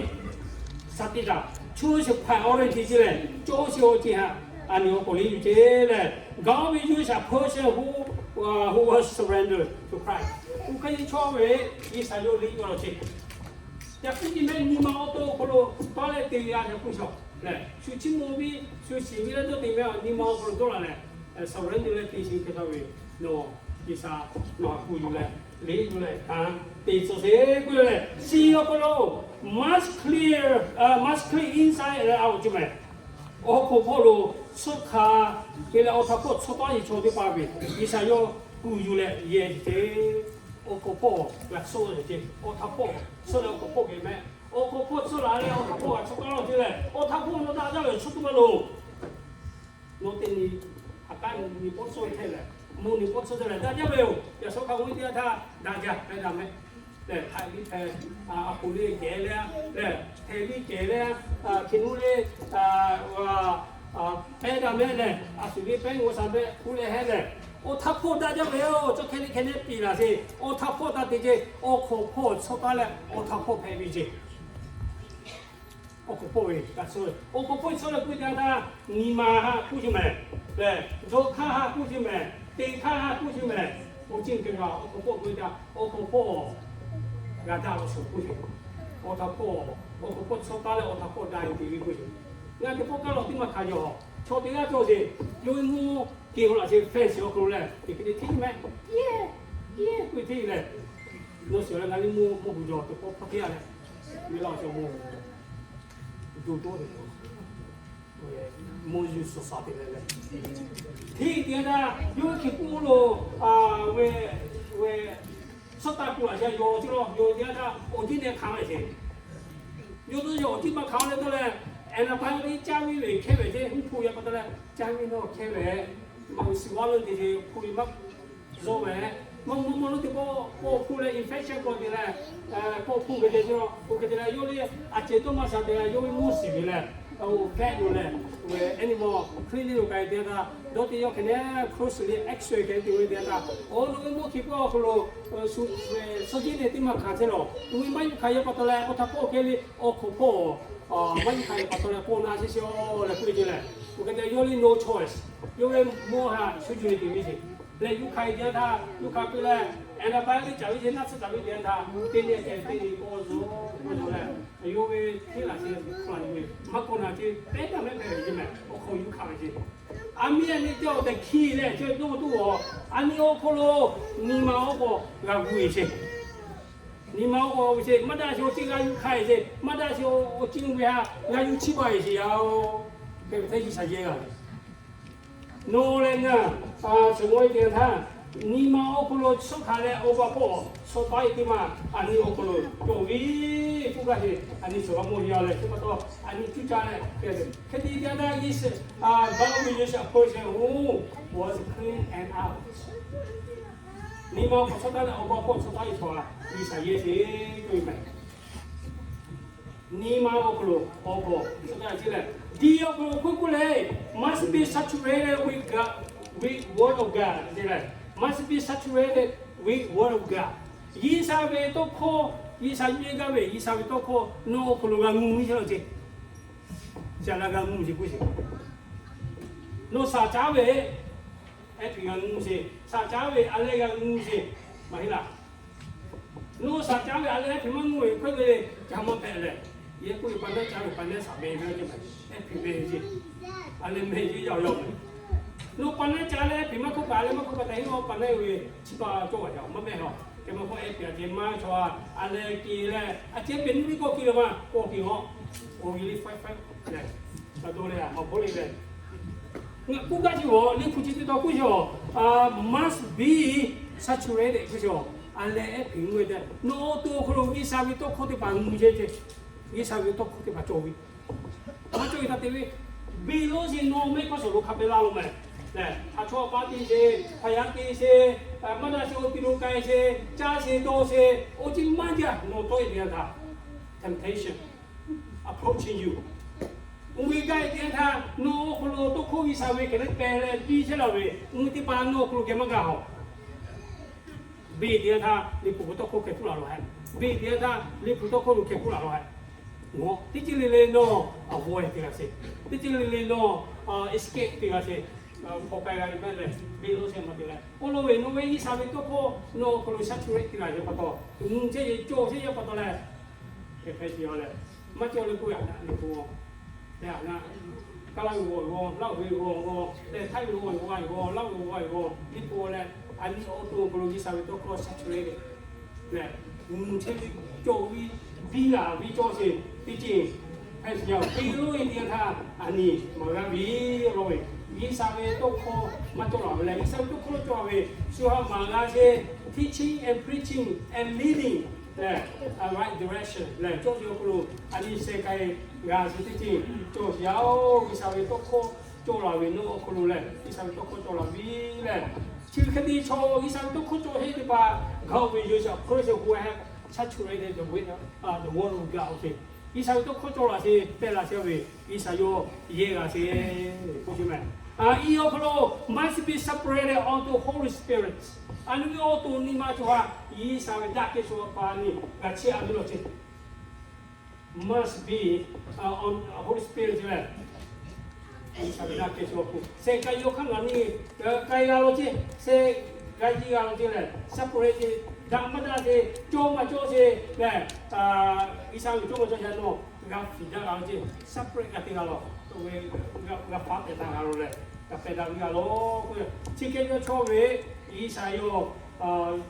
shaˍ tiꞈ taꞈ choose priority ce leh, cawˇ sheˍ awˬ ceuˬ htaꞈ a nyi awˬ k'awꞈ le yuˬ ce leh, God will use a person who, who was surrender to Christ. Oˇ hk'e chaw ve G'uiˬsha yawˇ le yuˬ law ce. Yaꞈ hk'aˇ nyi mehˆ nyi ma awˬ to awˬ hk'aw lo taˇ leh te g'a yaꞈ hk'aˇ shaw lehˬ, shu chiˇ mvuh ve, shu shiˍ ve leh dawˇ te mehˆ nyi ma awˬ hk'aw lo dawˇ la leh, surrender leh te shiˍ hk'e htaˇ ve, nawˬ G'uiˬsha nawˬ htaꞈ kuˬ yuˬ leh, le yuˬ leh, kanˉ te tcuh sheˍ k'oˆ leh, chi awˬ hk'aw lo must clear, must clear inside and out ce mehˍ. Awˬ hk'aw hpawˇ lo suhˆ hk'a ve leh awˬ htaꞈ hpawˇ tcuhˇ taˉ yeˬ chaw teˇ hpaˍ ve, G'uiˬsha yawˇ kuˬ yuˬ leh yehˬ ce. Awˬ hk'aw hpawˇ g'a suhˆ ce, awˬ htaꞈ hpawˇ suhˆ leh awˬ hk'aw hpawˇ geh mehˆ. Awˬ hk'aw hpawˇ tcuhˇ la leh awˬ htaꞈ hpawˇ g'a tcuhˇ taˉ law ce leh, awˬ htaꞈ hpawˇ nawˬ daꞈ jaˇ ve chaw teˇ maˇ loˬ. Nawˬ teˇ nyi, a kanˉ nyi pawˆ tcuhˇ hteˇ leh, mvuhˇ nyi pawˆ tcuhˇ hteˇ leh daꞈ jaˇ ve yoˬ. Yaꞈ shawˉ hk'a oˇ ve teˇ yanˇ htaˇ daꞈ jaˇ pehˇ daꞈ mehˆ. Lehˬ, htaꞈ liˇ hpehꞈ, a, a poˍ liˇ kehˬ leh, lehˬ, hpehꞈ liˇ kehˬ leh, a, hkiˬ nuˇ le, a, pehˇ daꞈ mehˆ lehˬ, a shuˍ le pehˇ g'aw sha mehˆ k'oˆ leh hehˉ lehˬ, awˬ htaꞈ hpawˇ daꞈ jaˇ ve yoˬ. Cawˇ hkehˇ liˇ hkehˇ nehˉ piˇ laˬ sheˍ. Awˬ htaꞈ hpawˇ taˇ te ce. Awˬ hk'aw hpawˇ tcuhˇ taˉ leh awˬ htaꞈ hpawˇ hpehꞈ ve ce. Awˬ hk'aw hpawˇ ve g'a suhˆ, awˬ hk'aw hpawˇ suhˆ leh k'oˆ ve teˇ yanˇ htaˇ, nyi ma haꞈ k'oˆ ce mehˍ. Lehˬ, dawˇ hk'aˇ haꞈ k'oˆ ce mehˍ. Te hk'aˇ haꞈ k'oˆ ce mehˍ. Awˬ ceuˬ hk'e g'a awˬ hk'aw hpawˇ k'oˆ ve teˇ yanˇ, awˬ hk'aw hpawˇ g'a daꞈ law shuˍ k'oˆ ce. Awˬ htaꞈ hpawˇ, awˬ hk'aw hpawˇ tcuhˇ taˉ leh awˬ htaꞈ hpawˇ daꞈ ve te ve k'oˆ ce. Ngaˬ teˇ pawˆ kaˇ law teˇ maˇ hkanˍ yaw, chaw teˇ g'aˇ cawˬ sheˍ. Yawˇ ve mvuhˇ keˬ laꞈ sheˍ fence awˬ hk'aw lo lehˬ, teˇ hk'e te hteˇ mehˆ, yehˇ, yehˇ k'oˆ hteˇ lehˬ, nawˬ shiˍ leh ngaˬ le mvuhˇ mvuhˇ gu jaw teˇ pawˆ hpawˇ teˇ g'aˇ leh, ve laˇ awˬ cawˬ mvuhˇ gu jaw, mvuhˇ yuˬ suhˍ shaˍ te leh leh, hteˇ te htaˇ yawˇ ve hkiˬ k'oˆ lo, a, ve, ve, suhˉ taˇ kuˬ laꞈ sheˍ yaw ce law, yaw teˇ g'aˇ htaˇ awˬ jiˇ nehˬ hkanˍ ve ce. Yawˇ dawˇ yaw awˬ jiˇ maˇ hkanˍ leh dawˇ leh, antibiotic caˇ ve ve hkehˇ ve ce, mvuhˇ hpu yaˇ pa taw leh caˇ ve nawˬ hkehˇ ve, maˇ shiˍ vaˇ leuˆ te ce hpu ve maˇ zuhˆ ve, maˇ mvuhˇ mvuhˇ leuˆ te pawˆ pawˆ hpu leh infection k'awꞈ te leh, pawˆ hpu ve te ce law, oˇ hk'e te leh yawˇ le a cehˬ tawˇ maˇ sha te leh yawˇ ve mvuhˇ shiˍ ve leh, oˇ vet lo leh, ve animal clinic lo k'ai te htaˇ dawˇ te yawˇ hk'e nehˉ closely X-ray hk'e te ve te htaˇ, awˬ lawn ve mvuhˇ hkiˬ pawˆ awˬ hk'aw lo suhˉ jiˇ nehˬ teˇ maˇ hkanˍ ce law. Oˇ ve maˇ yuˬ hkanˍ yaˇ pa taw leh awˬ htaꞈ hpawˇ hk'e le awˬ hk'aw hpawˇ maˇ yuˬ hkanˍ yaˇ pa taw leh k'awꞈ na sheˍ sheˍ-oˬ leh k'oˆ ve ce lehˬ, oˇ hk'e te yawˇ le no choice, yawˇ ve mawˇ haꞈ shu yuˬ ve te ve ce. Leh yuˇ hkanˇ e teˇ yanˇ htaˇ, yuˇ hkanˇ piˇ leh, antibiotic caˍ ve ce, naˆ tsuhˇ caˍ ve teˇ yanˇ htaˇ, teˇ nyi ceh teˇ nyi k'awˇ zuhˆ k'oˆ ve, yawˇ ve hteˇ laˬ ce, hpu laˬ yuˬ ve maˇ k'awꞈ naˬ ce, teˇ g'aˇ mehˆ hpehꞈ ve ce mehˬ, awˬ hk'aw yuˇ hkanˇ ve ce. A miˇ a nyi teˇ awˬ tehˬ hkiˇ leh ce dawˇ tuˬ awˬ, a nyi awˬ hk'aw lo nyi ma awˬ k'awꞈ g'a gu e ce. Nyi ma awˬ k'awꞈ g'a gu e ce, maˇ daꞈ sheˍ awˬ ciˉ g'a yuˇ hkanˇ e ce, maˇ daꞈ sheˍ awˬ ciˉ ve ha g'a yuˇ chiˇ baˬ e ce yaˇ oˬ. Hk'e ve hteˇ G'uiˬsha yehˇ g'a ve. Nawˬ leh ngaˬ shawˍ maw e teˇ yanˇ htaˇ, nyi ma awˬ hk'aw lo suhˉ hkanˍ leh awˬ baˬ hpawˇ shawˍ taˆ e teˇ maˬ a nyi awˬ hk'aw lo cawˬ ve, k'oˆ gaˇ ve, a nyi shawˍ g'a maw e leh, chi pa taw a nyi cuˇ caˇ leh, hk'e te teˇ yanˇ htaˇ, G'uiˬsha, a, Bible uses a person who was clean and out. Nyi ma awˬ hk'aw suhˉ taˆ leh awˬ baˬ hpawˇ shawˍ taˆ e chaw a, G'uiˬsha yehˇ sheˍ k'oˆ ve mehˬ. Nyi ma awˬ hk'aw lo awˬ hk'aw suhˉ taˆ e ce leh, diˬ awˬ hk'aw lo k'oˆ k'oˆ leh, must be saturated with God, with word of God ce leh, must be saturated with word of God. G'uiˬsha ve tawˇ hkawˇ, G'uiˬsha yehˇ gaˇ ve G'uiˬsha ve tawˇ hkawˇ nawˬ awˬ hk'aw lo g'a ngu miˇ ce laˬ ce. Ca la g'a ngu ce k'oˆ sheˍ. Nawˬ shaˍ caˉ ve ehˉ hpeꞈ g'a ngu sheˍ, shaˍ caˉ ve a leh g'a ngu sheˍ, maˇ heˆ laˇ. Nawˬ shaˍ caˉ ve a leh ehˉ hpeꞈ maˇ ngu ve hk'e le, ca maˇ hpehꞈ leh, yehˬ k'oˆ ve pa naˉ caˉ ve pa naˉ shaˍ meh ve ce, ehˉ hpeꞈ meh ve ce, a leh meh ve yaˇ yaˇ meh. Nawˬ pa naˉ caˉ leh ehˉ hpeꞈ maˇ hk'oˆ kaꞈ a leh maˇ hk'oˆ kaꞈ tehꞈ heˆ, a pa naˉ ve chi pa cawˇ a ca maˇ meh haw. Hk'e ma hk'oˆ ehˉ hpeꞈ a ce maˇ chaw a, a leh ke leh a ce pehꞈ nuˇ viˉ k'awꞈ ke le maˇ k'awꞈ ke haw. Awˬ ve le faiˉ faiˉ leh, ca dawˇ leh a maˇ bawˆ le leh, ngaˬ k'oˆ gaˇ ce a, Liꞈ hpu chi teˇ taw k'oˆ sheˍ a, must be saturated k'oˆ sheˍ a. A leh ehˉ hpeꞈ ngu ve tehꞈ nawˬ awˬ to awˬ hk'aw lo G'uiˬsha ve tawˇ hkawˇ teˇ hpaˍ ngu chehˇ ce. G'uiˬsha ve tawˇ hkawˇ teˇ hpaˍ cawˬ ve, maˇ cawˬ ve htaꞈ te ve, beˬ lonˉ sheˍ nawˬ mehˆ hk'aˇ suhˍ lo hk'a pehꞈ la lo mehˬ. Leh hk'a chaw pa te sheˍ, hk'a yaˇ te sheˍ, maˇ daꞈ sheˍ awˬ ti lo k'ai sheˍ, caˇ sheˍ dawˇ sheˍ, awˬ ceuˬ maˇ jaˇ nawˬ tawˆ e teˇ yanˇ htaˇ, temptation approaching you. Uˇ ve gaˇ e teˇ yanˇ htaˇ nawˬ awˬ hk'aw lo tawˇ hkawˇ G'uiˬsha ve hk'e le pehˬ leh biˇ chehˇ la ve, uˇ teˇ hpaˍ nawˬ awˬ hk'aw lo geh maˇ gaˬ haw. Beˬ teˇ yanˇ htaˇ Liꞈ hpu ve tawˇ hkawˇ hkeh tuˬ laˬ lo hehꞈ. Beˬ teˇ yanˇ htaˇ Liꞈ hpu tawˇ hkawˇ lo hkeh tuˬ laˬ lo hehꞈ. Teˇ ceuˬ le le nawˬ avoid teˇ g'aˇ sheˍ. Teˇ ceuˬ le le nawˬ escape teˇ g'aˇ sheˍ. Hk'aw k'ai g'a ve maˇ leh, beˬ lonˉ sheˍ maˇ te leh, awˬ lawn ve nawˬ ve G'uiˬsha ve tawˇ hkawˇ nawˬ awˬ hk'aw lo saˇ chu ve teˇ g'aˇ yaˇ pa taw, nyi chehˇ yeˬ cawˬ chehˇ yaˇ pa taw leh, hk'e hpehꞈ sheˍ a leh, maˇ cawˬ le k'oˆ ve a naˆ Liꞈ hpu leh a naˆ, Kaˇlaˇ ve g'awˬ g'awˬ, Laˇ huˍ ve g'awˬ g'awˬ leh, Htaiˇ ve g'awˬ g'awˬ, Laˇ huˍ ve g'awˬ g'awˬ, Liꞈ hpu leh a nyi awˬ to awˬ hk'aw lo G'uiˬsha ve tawˇ hkawˇ saˇ chu ve leh, nyi chehˇ ve cawˬ ve biˇ laˬ ve cawˬ sheˍ teˇ ceuˬ hpehꞈ sheˍ a. Beˬ lonˉ e teˇ yanˇ htaˇ a nyi maˇ g'a ve, awˬ lawn ve G'uiˬsha ve tawˇ hkawˇ maˇ cawˬ laˬ ve leh, G'uiˬsha ve tawˇ hkawˇ lo cawˬ ve shu ha maˍ g'a sheˍ, teaching and preaching and leading leh, right direction leh cawˬ sheˍ awˬ hk'aw lo a nyi sheh k'ai g'a sheˍ teˇ ceuˬ cawˬ sheˍ a. G'uiˬsha ve tawˇ hkawˇ cawˬ laˬ ve nawˬ awˬ hk'aw lo leh, G'uiˬsha ve tawˇ hkawˇ cawˬ laˬ ve leh, chi hk'e te chaw G'uiˬsha ve tawˇ hkawˇ cawˬ heˆ teˇ hpaˍ, God will use a person who have saturated the word, the word of God. G'uiˬsha ve tawˇ hkawˇ cawˬ laˬ sheˍ, pehˬ laˬ sheˍ ve, G'uiˬsha yawˇ yehˇ g'a sheˍ k'oˆ sheˍ mehˬ. A, i awˬ hk'aw lo must be separated unto Holy Spirit. A nyi ve awˬ to nyi ma cawˬ a, G'uiˬsha ve daꞈ kehˬ sha pa nyi g'a chiˇ a ve law ce. Must be, a, Holy Spirit ce leh, G'uiˬsha ve daꞈ kehˬ sha pa sheh k'ai yaw hk'aˇ ngaˬ nyi k'ai g'a law ce, sheh g'a yiˇ g'a law ce leh, separate ce, daꞈ maˇ daꞈ ce, cawˇ maˇ cawˇ ce leh, G'uiˬsha ve cawˇ maˇ cawˇ ce nawˬ g'a fiˍ daꞈ g'a law ce, separate g'a te g'a law, g'a faˉ pehˬ daꞈ g'a law leh, g'a pehˬ daꞈ ve g'a law k'o, chi hk'e yaw chawˇ ve G'uiˬsha yawˇ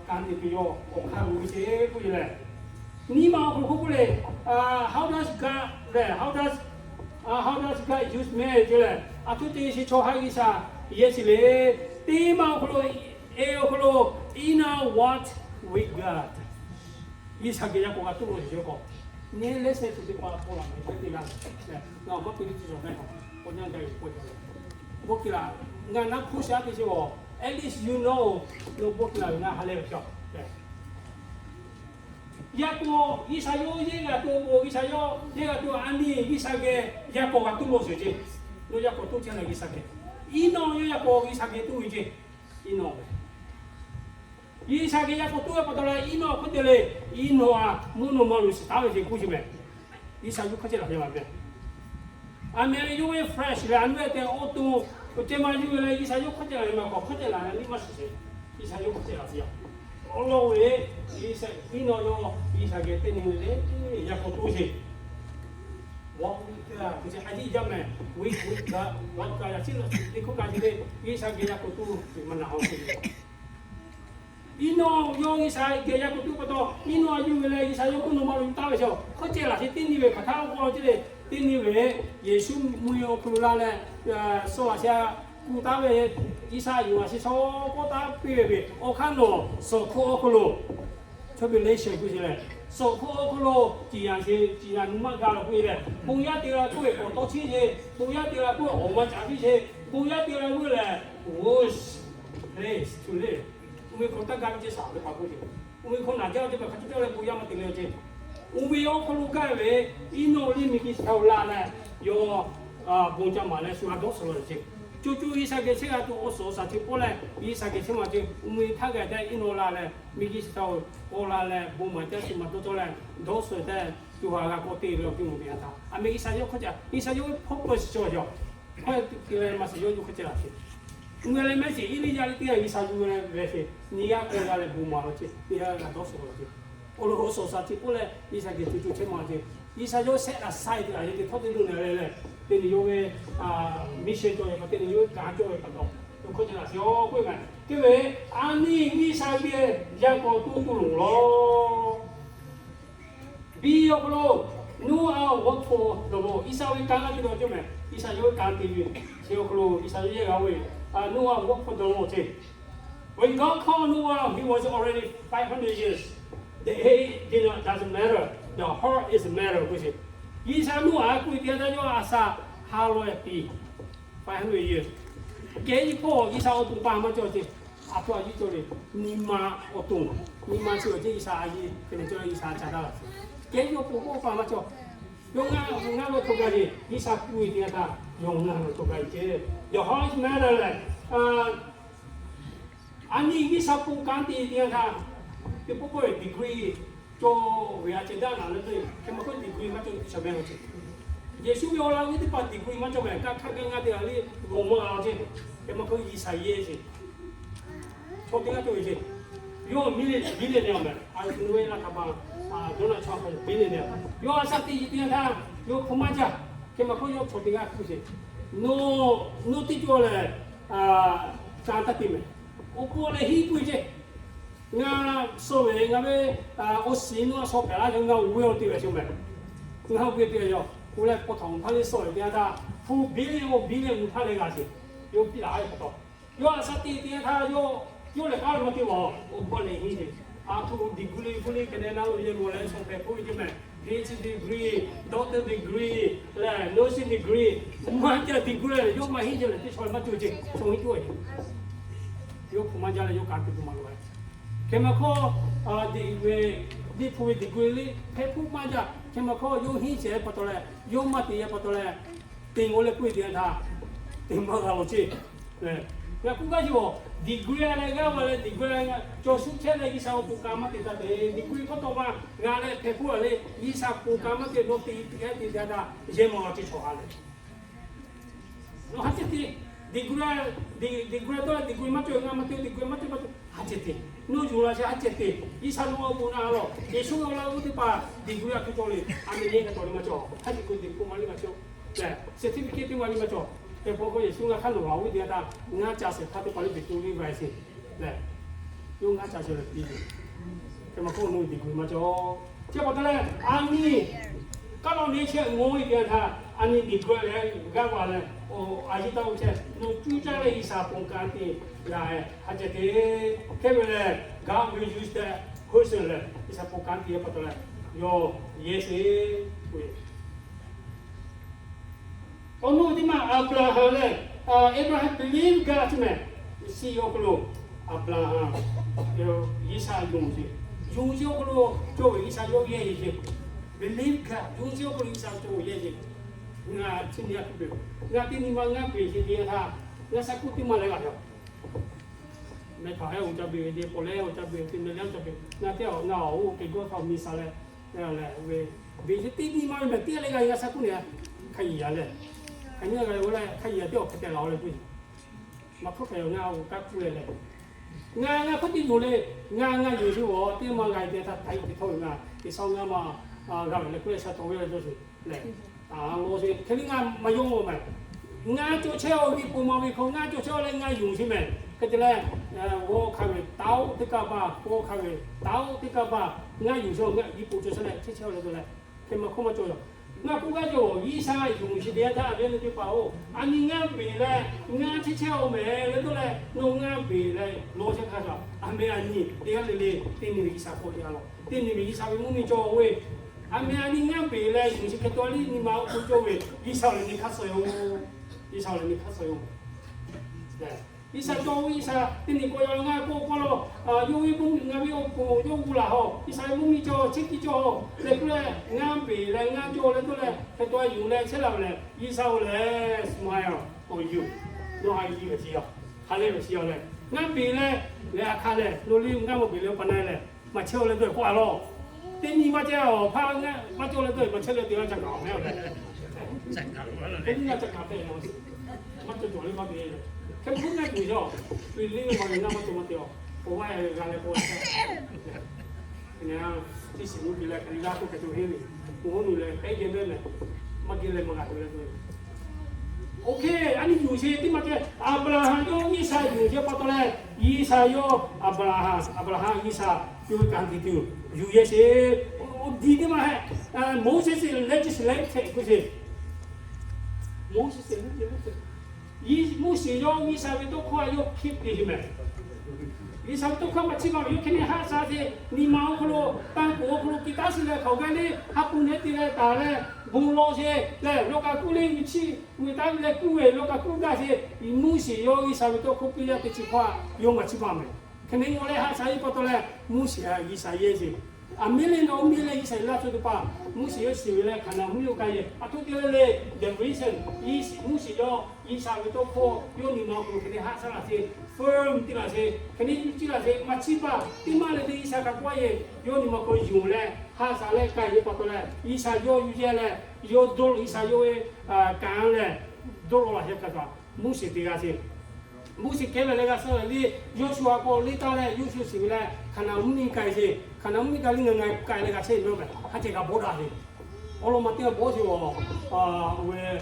ka tiꞈ te yaw awˬ hk'aˇ lo ve ce k'oˆ ve leh, nyi ma awˬ hk'aw lo k'oˆ k'oˆ le, how does God leh, how does, how does God use man ce leh, a htoꞈ te sheˍ chaw haˉ G'uiˬsha yehˇ sheˍ le. Teˇ ma awˬ hk'aw lo, e awˬ hk'aw lo, inner walk with God. G'uiˬsha geh yaˇ k'awꞈ g'a tuˬ lo sheˍ k'o, nyi leh sheh tuˬ teˇ hpaˍ k'oˆ laˬ ve teˇ g'aˇ, ngaˬ maˇ te ve teˇ cawˬ meh, k'o nyaˇ ga ve k'o, bon hkiˬ laˬ, ngaˬ naˉ hpuˇ shaˉ te sheˍ a, at least you know, nawˬ bon hkiˬ laˬ ve ngaˬ ha lehˬ ve cawˬ. Yaˇ k'o G'uiˬsha yawˇ yehˇ g'a tuˬ k'o, G'uiˬsha yawˇ yehˇ g'a tuˬ a nyi G'uiˬsha geh yaˇ k'awꞈ g'a tuˬ lo sheˍ ce. Nawˬ yaˇ k'awꞈ tuˬ chehˇ leh G'uiˬsha geh, iˉ nawˬ yawˇ yaˇ k'awꞈ G'uiˬsha geh tuˬ ve ce. Iˉ nawˬ ve G'uiˬsha geh yaˇ k'awꞈ tuˬ ve pa taw leh, iˉ nawˬ hk'oˆ te le, iˉ nawˬ a mvuhˇ naw ma lo shiˍ taˉ ve ce k'oˆ sheˍ meh. G'uiˬsha yuˇ hk'aˇ chehˇ laˬ ve a meh. A meh ve yawˇ ve flesh leh a nyi ve tehꞈ awˬ to Awˬ ceh ma yuˬ ve leh G'uiˬsha yawˇ hkawˇ ceh laˬ ve maˇ k'awꞈ hkawˇ ceh laˬ leh niˇ maˇ shiˍ sheˍ. G'uiˬsha yawˇ hkawˇ ceh laˬ sheˍ. Awˬ lawn ve, G'uiˬsha, iˉ nawˬ yawˇ G'uiˬsha geh teˇ nyi ve le, yaˇ k'awꞈ tuˬ sheˍ. Awˬ ceh a yiˇ yaˇ mehˍ, ve kuˬ kaꞈ, awˬ kaꞈ yaꞈ ciˉ lawˬ teˇ hkawˇ kaꞈ chi ve, G'uiˬsha geh yaˇ k'awꞈ tuˬ ve maˇ naꞈ awˬ ceh ve Iˉ nawˬ yawˇ G'uiˬsha geh yaˇ k'awꞈ tuˬ pa taw, iˉ nawˬ a yuˬ ve leh G'uiˬsha yawˇ k'oˆ nawˬ ma lo taˍ ve chaw hkawˇ ceh laˬ sheˍ. Teˇ nyi ve hk'aˬ htaˇ k'oˆ k'o le, teˇ nyi ve Yeˍsuˆ mvuhˇ awˬ hk'aw lo la leh, suh laˬ sheˍ a, kuˬ taˍ ve G'uiˬsha yuˬ laˬ sheˍ shaw k'oˆ taˍ piˇ ve awˬ hk'aˇ nawˬ suhˍ hkawˇ awˬ hk'aw lo, chaw ve le shehˍ kuˬ sheˍ leh, suhˍ hkawˇ awˬ hk'aw lo ciˍ yanˍ sheˍ, ciˍ yanˍ nu maˇ ga la k'oˆ ve leh, bon yaˇ te la k'oˆ ve k'awꞈ tawˇ chiˇ sheˍ, bon yaˇ te la k'oˆ ve awˬ ma caˍ piˇ sheˍ, bon yaˇ te la k'oˆ ve leh, worst place to live. Oˇ ve hk'aw taˇ gaˇ ve ceh shaˍ ve pa k'oˆ sheˍ. Oˇ ve hk'aw naˬ jaˇ ve teˇ hpaˍ hk'a caˇ caˇ leh bon yaˇ maˇ te le ceh. Oˇ ve awˬ hk'aw lo gaˇ ve, iˉ nawˬ liˇ miˬguiˬ chi htaꞈ la leh, yawˇ bon ca maˍ leh shu a dawˇ suhˍ la ceh. Co co G'uiˬsha geh chehˇ g'a tuˬ awˬ suhˍ awˬ shaˍ ceh pawˆ leh, G'uiˬsha geh chehˇ ma ceh. Oˇ ve htaˇ gaˬ tehꞈ iˉ nawˬ la leh, miˬguiˬ chi htaꞈ k'awꞈ la leh bon maˍ tehꞈ shu ma dawˇ cawˇ leh, dawˇ suhˍ tehꞈ co ha g'a k'awꞈ te ve awˬ co moˍ ve a htaꞈ a meh G'uiˬsha yawˇ hkawˇ ceh, G'uiˬsha yawˇ ve pawˇ pawˇ shiˍ cawˬ yaw. Hkawˇ te leh maˇ shiˍ yawˇ yawˇ hkawˇ ceh laˬ sheˍ. Oˇ ve leh mehˆ shiˍ Eˇliˇyaꞈ teˇ g'aˇ G'uiˬsha yuˬ leh ve sheˍ, nyi g'aˇ k'awꞈ g'a leh bon maˍ la ceh, nyi g'aˇ g'a dawˇ suhˍ la ceh. Awˬ lawn awˬ suhˍ shaˍ ceh pawˆ leh G'uiˬsha geh co co chehˇ ma ceh. G'uiˬsha yawˇ shehˆ g'a sha e te g'a yehˇ te htawˇ teˇ lo na leh leh, teˇ nyi yawˇ ve mission cawˬ ve pa, teˇ nyi yawˇ ve kanˉ cawˬ ve pa taw, hkawˇ ceh laˬ sheˍ a k'oˆ ve mehˍ. Hk'e ve, a nyi G'uiˬsha geh yaˇ k'awꞈ tuˬ tuˬ loˬ lawˬ. Biˇ awˬ hk'aw lo, Noah worked for the Lord. G'uiˬsha ve kanˉ g'a te ve cawˬ mehˍ. G'uiˬsha yawˇ ve kanˉ te ve, chi awˬ hk'aw lo G'uiˬsha yawˇ yehˇ g'a ve, Noah worked for the Lord ceh. When God called Noah, he was already five hundred years. The age did not, doesn't matter. The heart is matter k'oˆ sheˍ. G'uiˬsha Noˉaꞈ k'oˆ ve teˇ yanˇ htaˇ yawˇ a shaꞈ ha lawˬ piˍ, five hundred years. Kehˉ nyi hpawˇ G'uiˬsha awˬ to pa maˇ cawˬ ceh. A htoꞈ a yiˇ cawˬ le, nyi ma awˬ to, nyi ma chi awˬ ceh G'uiˬsha a yiˇ hk'e le cawˬ leh G'uiˬsha ca daˇ la. Kehˉ nyi awˬ to k'oˆ pa maˇ cawˬ. Yawˇ ngaˇ, ngaˇ ve hto ga le, G'uiˬsha k'oˆ ve teˇ yanˇ htaˇ yawˇ ngaˇ ve hto ga le ceh. Yawˇ ha maˇ la leh, a nyi G'uiˬsha po kanˉ te teˇ yanˇ htaˇ, teˇ pawˆ pawˆ ve degree cawˬ ve a ceh daˇ naˍ le, hk'e ma hkawˇ degree maˇ cawˬ ve teˇ shaˍ mehˍ lo ceh. Yeˍsuˆ ve awˬ laꞈ g'awˇ teˇ hpaˍ degree maˇ cawˬ mehˍ, kaˇ hk'aˇ gaˇ ngaˇ teˇ g'aˇ le, g'awˬ maˇ g'a ceh. Hk'e ma hkawˇ G'uiˬsha yehˇ ceh. Chaw teˇ g'aˇ cawˬ ve ceh. Yawˇ millionaire, billionaire mehˍ. A shu ve laˇ htaꞈ pa, Donald Trump billionaire. Yawˇ a shaꞈ te teˇ yanˇ htaˇ yawˇ hpu maˇ jaˇ. Hk'e ma hkawˇ yawˇ chaw teˇ g'aˇ k'oˆ ceh, Nawˬ, nawˬ teˇ cawˬ lehˬ, ca taˇ te mehˍ. Awˬ pon lehˬ henˇ k'oˆ ve ceh, ngaˬ suh ve ngaˬ ve awˬ shiˍ nawˬ a shaw hpehꞈ laˇ ve ngaˬ oˬ ve awˬ te ve ceh mehˍ. Ngaˬ oˬ ve te ve yaw. Oˇ leh paw htaꞈ awˬ hk'aˇ le suh ve teˇ yanˇ htaˇ, hpu billion awˬ billion mehˍ hk'aˇ leh g'a ceh. Yawˇ piˇ laꞈ ve pa taw, yawˇ a shaꞈ te teˇ yanˇ htaˇ yawˇ, yawˇ lehˬ k'aˉ lo maˇ te mehˍ. Awˬ pon lehˬ henˇ ceh. A htoꞈ degree le hpu le hk'e le na lo yehˬ mawˬ leh shaw hpehꞈ k'oˆ ve ceh mehˍ. P H D degree, doctor degree, leh nursing degree, maˇ jaˇ degree leh yawˇ maˇ henˇ ceh lehˬ teˇ chaw maˇ cawˬ ceh, chaw henˇ cawˬ ve. Yawˇ hpu maˇ jaˇ leh yawˇ kanˉ te tuˬ maˇ loꞈ e. Hk'e ma hkawˇ, degree, liꞈ hpu ve degree le hpehꞈ hpu maˇ jaˇ. Hk'e ma hkawˇ yawˇ henˇ ceh pa taw leh, yawˇ maˇ te e pa taw leh, te ngaw leh k'oˆ ve teˇ yanˇ htaˇ, te maˇ g'a lawˬ ceh. Ngaˬ k'oˆ gaˇ yoˬ, degree leh g'aˇ va leh degree leh cawˬ shu chehˇ leh G'uiˬsha awˬ pon kanˉ maˇ te taˇ te. Degree hkawˇ tawˆ ma g'a leh hpehꞈ hpu a le, G'uiˬsha pon kanˉ maˇ te nawˬ te te te te htaˇ, yehˬ mawˬ la ceh chaw ha lehˬ Nawˬ ha ceh te, degree, degree tawˆ leh degree maˇ cawˬ, ngaˇ maˇ te, degree maˇ cawˬ maˇ te, ha ceh te. Nawˬ yuˬ la ceh ha ceh te. G'uiˬsha nawˬ awˬ pon na lawˬ. Yeˍsuˆ ve awˬ laꞈ g'awˇ teˇ hpaˍ degree a hk'e cawˬ le. A meh nyi ka cawˬ le maˇ cawˬ. Ha ceh k'o degree maˇ le maˇ cawˬ. Certificate teˇ maˇ le maˇ cawˬ. Hk'e pa k'o Yeˍsuˆ ngaˬ hk'aˇ nawˬ g'a oˇ ve teˇ yanˇ htaˇ, ngaˇ ca shehˍ hpaˇ teˇ hpaˍ le degree vaˬ e sheˍ. Lehˬ, yawˇ ngaˇ ca shehˍ leh piˇ ve. Hk'e ma hk'oˆ nawˬ degree maˇ cawˬ. Chi pa taw leh, a nyi kaˇ lawˬ nyi chehˇ ngaw ve teˇ yanˇ htaˇ, a nyi degree leh g'aˇ va leh, a yiˇ taˇ oˇ chehˇ, nawˬ cuˇ caˇ leh G'uiˬsha pon kanˉ te g'a e ha ceh te. Hk'e ve lehˬ, God will use that person leh G'uiˬsha pon kanˉ te pa taw leh, yawˇ yehˇ sheˍ. Awˬ naw teˇ maˬ Aˍbraˍhanˍ lehˬ, Abraham believe God ceh mehˍ. Shiˍ awˬ hk'aw lo Aˍbraˍhanˍ, G'uiˬsha yonˍ sheˍ. Yonˍ sheˍ awˬ hk'aw lo cawˬ ve G'uiˬsha yawˇ yehˇ ve sheˍ. Believe God, yonˍ sheˍ awˬ hk'aw lo G'uiˬsha cawˬ yehˇ sheˍ. Ngaˬ chi nyi a hk'e peuˬ. Ngaˬ teˇ nyi ma ngaˇ peuˬ sheˍ ve htaˇ, ngaˬ sha kuˇ teˇ maˬ leh g'a ve. Meh htaꞈ ehˉ oˬ ca beuˬ ve, pawˬ leh oˬ ca beuˬ ve, te meh leh oˬ ca beuˬ. Ngaˬ teˇ awˬ ngaˬ awˬ oˇ ke gawˇ htaꞈ mi sha leh, ve, beˬ ve teˇ nyi ma ve mehˍ teˇ leh g'a g'a sha kuˇ nehˬ, hk'a yiˍ yaꞈ leh, hk'a nyi g'a g'a ve leh hk'a yiˍ yaꞈ teˇ awˬ hk'e tehꞈ la oˬ leh k'oˆ ve. Maˇ hkawˇ hpehꞈ yoˬ, ngaˬ oˬ kaˇ kuˇ leh lehˬ, ngaˬ ngaˇ hkawˇ teˇ yoˬ le. Ngaˬ ngaˇ yoˬ sheˍ-oˬ, teˇ maˇ g'a ve teˇ htaˇ htaꞈ iˉ te htawˇ ve ngaˬ G'uiˬsha ngaˇ maˇ g'a ve leh k'oˆ leh sha tawˍ ve a cawˇ sheˍ lehˬ, a law sheˍ hk'e le ngaˇ maˇ yawˇ maˇ. Ngaˇ cawˬ chehˇ-oˬ ve po ma ve hk'aw ngaˇ cawˬ chehˇ-oˬ leh ngaˇ yonˍ sheˍ mehˍ. Hk'e te leh, g'awˇ hk'a ve taoˆ teˇ kaˇ baˬ, g'awˇ hk'a ve taoˆ teˇ kaˇ baˬ, ngaˇ yonˍ sheˍ-oˬ, ngaˇ yiˇ po cawˬ chehˇ leh chehˇ chehˇ-oˬ leh te leh, hk'e maˇ hkawˇ maˇ cawˬ yoˬ. Ngaˇ k'oˆ gaˇ cawˬ, G'uiˬsha yonˍ sheˍ te yaˇ htaˇ a ve le teˇ hpaˍ-oˬ, a nyi ngaˇ beˬ leh ngaˇ chehˇ chehˇ-oˬ mehˍ le dawˇ leh, nawˬ ngaˇ beˬ leh law chehˇ hk'a shuˍ, a meh a nyi teˇ g'aˇ le le teˇ nyi ve G'uiˬsha hk'aw te-a lawˬ. Teˇ nyi ve G'uiˬsha ve mvuhˇ miˬ cawˬ ve, a meh a nyi ngaˇ beˬ leh yonˍ sheˍ hk'e taw liˇ nyi ma awˬ hk'aw cawˬ ve G'uiˬsha lehˬ nyi hk'aˇ suh yoˬ. G'uiˬsha lehˬ nyi hk'aˇ suh yoˬ. G'uiˬsha cawˬ ve G'uiˬsha teˇ nyi k'o yaꞈ ngaˇ k'oˆ k'oˆ lawˬ, yawˇ ve mvuhˇ miˬ ngaˬ ve awˬ poˍ yawˇ gu laˬ haw, G'uiˬsha ve mvuhˇ miˬ cawˬ chi tiˉ cawˬ leh k'oˆ leh, ngaˇ beˬ leh ngaˇ cawˬ leh dawˇ leh hk'e taw yonˍ leh chehˇ la ve lehˬ, G'uiˬsha-oˬ lehˬ smile on you, nawˬ ha yi ve chi yaˇ, ha lehˬ ve chi yaˇ lehˬ, ngaˇ beˬ leh leh a hk'a lehˬ nawˬ liˇ ngaˇ maˇ beˬ leh pa na lehˬ maˇ chehˇ-oˬ leh dawˇ-e k'oˆ-a lawˬ. Teˇ nyi maˇ cehˇ-oˬ, hpaˇ maˇ cawˬ leh dawˇ-e maˇ chehˇ leh te laˇ ca kaꞈ-oˬ mehˍ-oˬ leh, teˇ nyi laˇ ca kaꞈ hpehꞈ-oˬ, maˇ cawˬ cawˬ le maˇ te. Hk'e k'oˆ ngaˇ tuˬ yaˇ-oˬ, tuˬ liˇ ve maˇ ve ngaˇ maˇ cawˬ maˇ te-oˬ, k'o vaˇ e g'a leh k'o Teˇ shiˍ mvuhˇ miˬ leh Hkriꞈ yaˇ k'oˆ hk'e te henˇ ve, k'o oˇ nu lehˬ pehˉ geh mehˉ lehˬ, maˇ geh leh maˇ g'a tuˬ leh tuˬ. Oˇ hk'e a nyi yuˬ sheˍ teˇ maˇ ceh, Aˍbraˍhanˍ yawˇ G'uiˬsha yuˬ sheˍ pa taw leh, G'uiˬsha yawˇ Aˍbraˍhanˍ, Aˍbraˍhanˍ G'uiˬsha yawˇ ve kanˉ te tuˬ yuˬ yehˇ sheˍ. Oˇ diˬ teˇ maˇ heˆ, Moˉseˍ lehˬ legislator hk'e sheˍ. Moˉseˍ lehˬ, Moˉseˍ yawˇ G'uiˬsha ve tawˇ hkawˇ a yawˇ hkiˆ te sheˍ mehˍ. G'uiˬsha ve tawˇ hkawˇ maˇ chiˇ baˬ ve yawˇ hk'e ne haˆ sha te, nyi ma awˬ hk'aw lo, tanˇ kuˬ awˬ hk'aw lo kiˇ taˉ shiˍ leh hk'aoˍ gaˇ le, ha pu neˉ te leh taˍ leh bon lawˬ sheˍ leh lawˬ kaꞈ kuˇ le, nyi chiˇ mvuhˇ taˍ ve leh kuˇ ve lawˬ kaꞈ kuˇ gaˇ sheˍ. Moˉseˍ yawˇ G'uiˬsha ve tawˇ hkawˇ piˇ yaˇ teˇ chi hkawˇ a yawˇ maˇ chiˇ baˬ mehˍ. Hk'e ne g'aw leh haˆ sha iˉ pa taw leh, Moˉseˍ a G'uiˬsha yehˇ sheˍ. A miˉ le nawˬ miˉ leh Iˉsaˍreˍlaˆ chaw teˇ hpaˍ, Moˉseˍ yawˇ shiˍ ve leh Hkaˍnanˍ mvuhˇ miˬ oˇ kaˇ yehˬ a htoꞈ te le le, the reason, Moˉseˍ yawˇ G'uiˬsha ve tawˇ hkawˇ yawˇ nyi ma awˬ hk'aw lo hk'e ne haˆ sha laˬ sheˍ, firm te laˬ sheˍ, hk'e ne yuˬ ciˇ laˬ sheˍ, maˇ chiˇ baˬ teˇ maˇ le le G'uiˬsha kaꞈ k'oˆ a yehˬ yawˇ nyi ma awˬ hk'aw lo yonˍ leh haˆ sha leh k'ai ve pa taw leh, G'uiˬsha yawˇ yuˬ yehˇ leh, yawˇ dawˇ G'uiˬsha yawˇ ve kanˉ lehˬ dawˇ law laˬ sheˍ kaꞈ kaꞈ, Moˉseˍ te g'a sheˍ. Moˉseˍ kehˉ ve leh g'a suh ve le, Yawˇsuˆ a k'o le taˇ leh Yawˇsuˆ shiˍ ve leh Hkaˍnanˍ mvuhˇ miˬ k'ai sheˍ. Hkaˍnanˍ mvuhˇ miˬ k'ai le ngaˬ ngaˬ k'ai leh g'a chehˇ ve mehˍ, haˉ ceh g'a bawˆ daꞈ ve. Awˬ lawn ma teˇ g'aˇ bawˆ sheˍ a, oˇ ve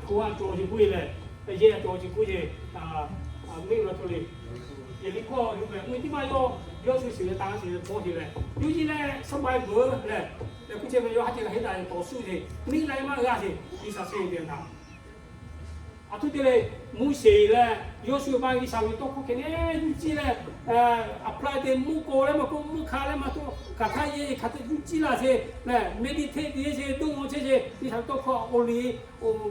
hko a cawˬ sheˍ k'oˆ e leh, yehˇ a cawˬ sheˍ k'oˆ e, mvuhˇ miˬ la cawˬ le. Yeˍriˆhkoˇ yuˬ mehˍ, mvuhˇ miˬ teˇ maˇ yawˇ, Yawˇsuˆ shiˍ ve taˇ shiˍ ve bawˆ sheˍ leh, yuˬ yiˇ leh suh ma e beuˬ leh, leh k'oˆ chehˇ ve yawˇ haˉ ceh g'a heˆ daꞈ ve tawˍ suˆ sheˍ, miˬ la e maˇ g'a sheˍ, Iˉsaˍreˍlaˆ te taˍ. A htoꞈ te le, Moˉseˍ leh Yawˇsuˆ maˇ G'uiˬsha ve tawˇ hkawˇ hk'e ne yuˬ ciˇ leh, apply te mvuhˇ k'aw leh maˇ k'oˆ, mvuhˇ hk'a leh maˇ k'oˆ, hk'aˬ htaˇ yehˇ hk'aˬ htaˇ yuˬ ciˇ laˬ sheˍ leh, meditate te sheˍ, dawˇ law chehˇ sheˍ, G'uiˬsha ve tawˇ hkawˇ a k'oˆ le,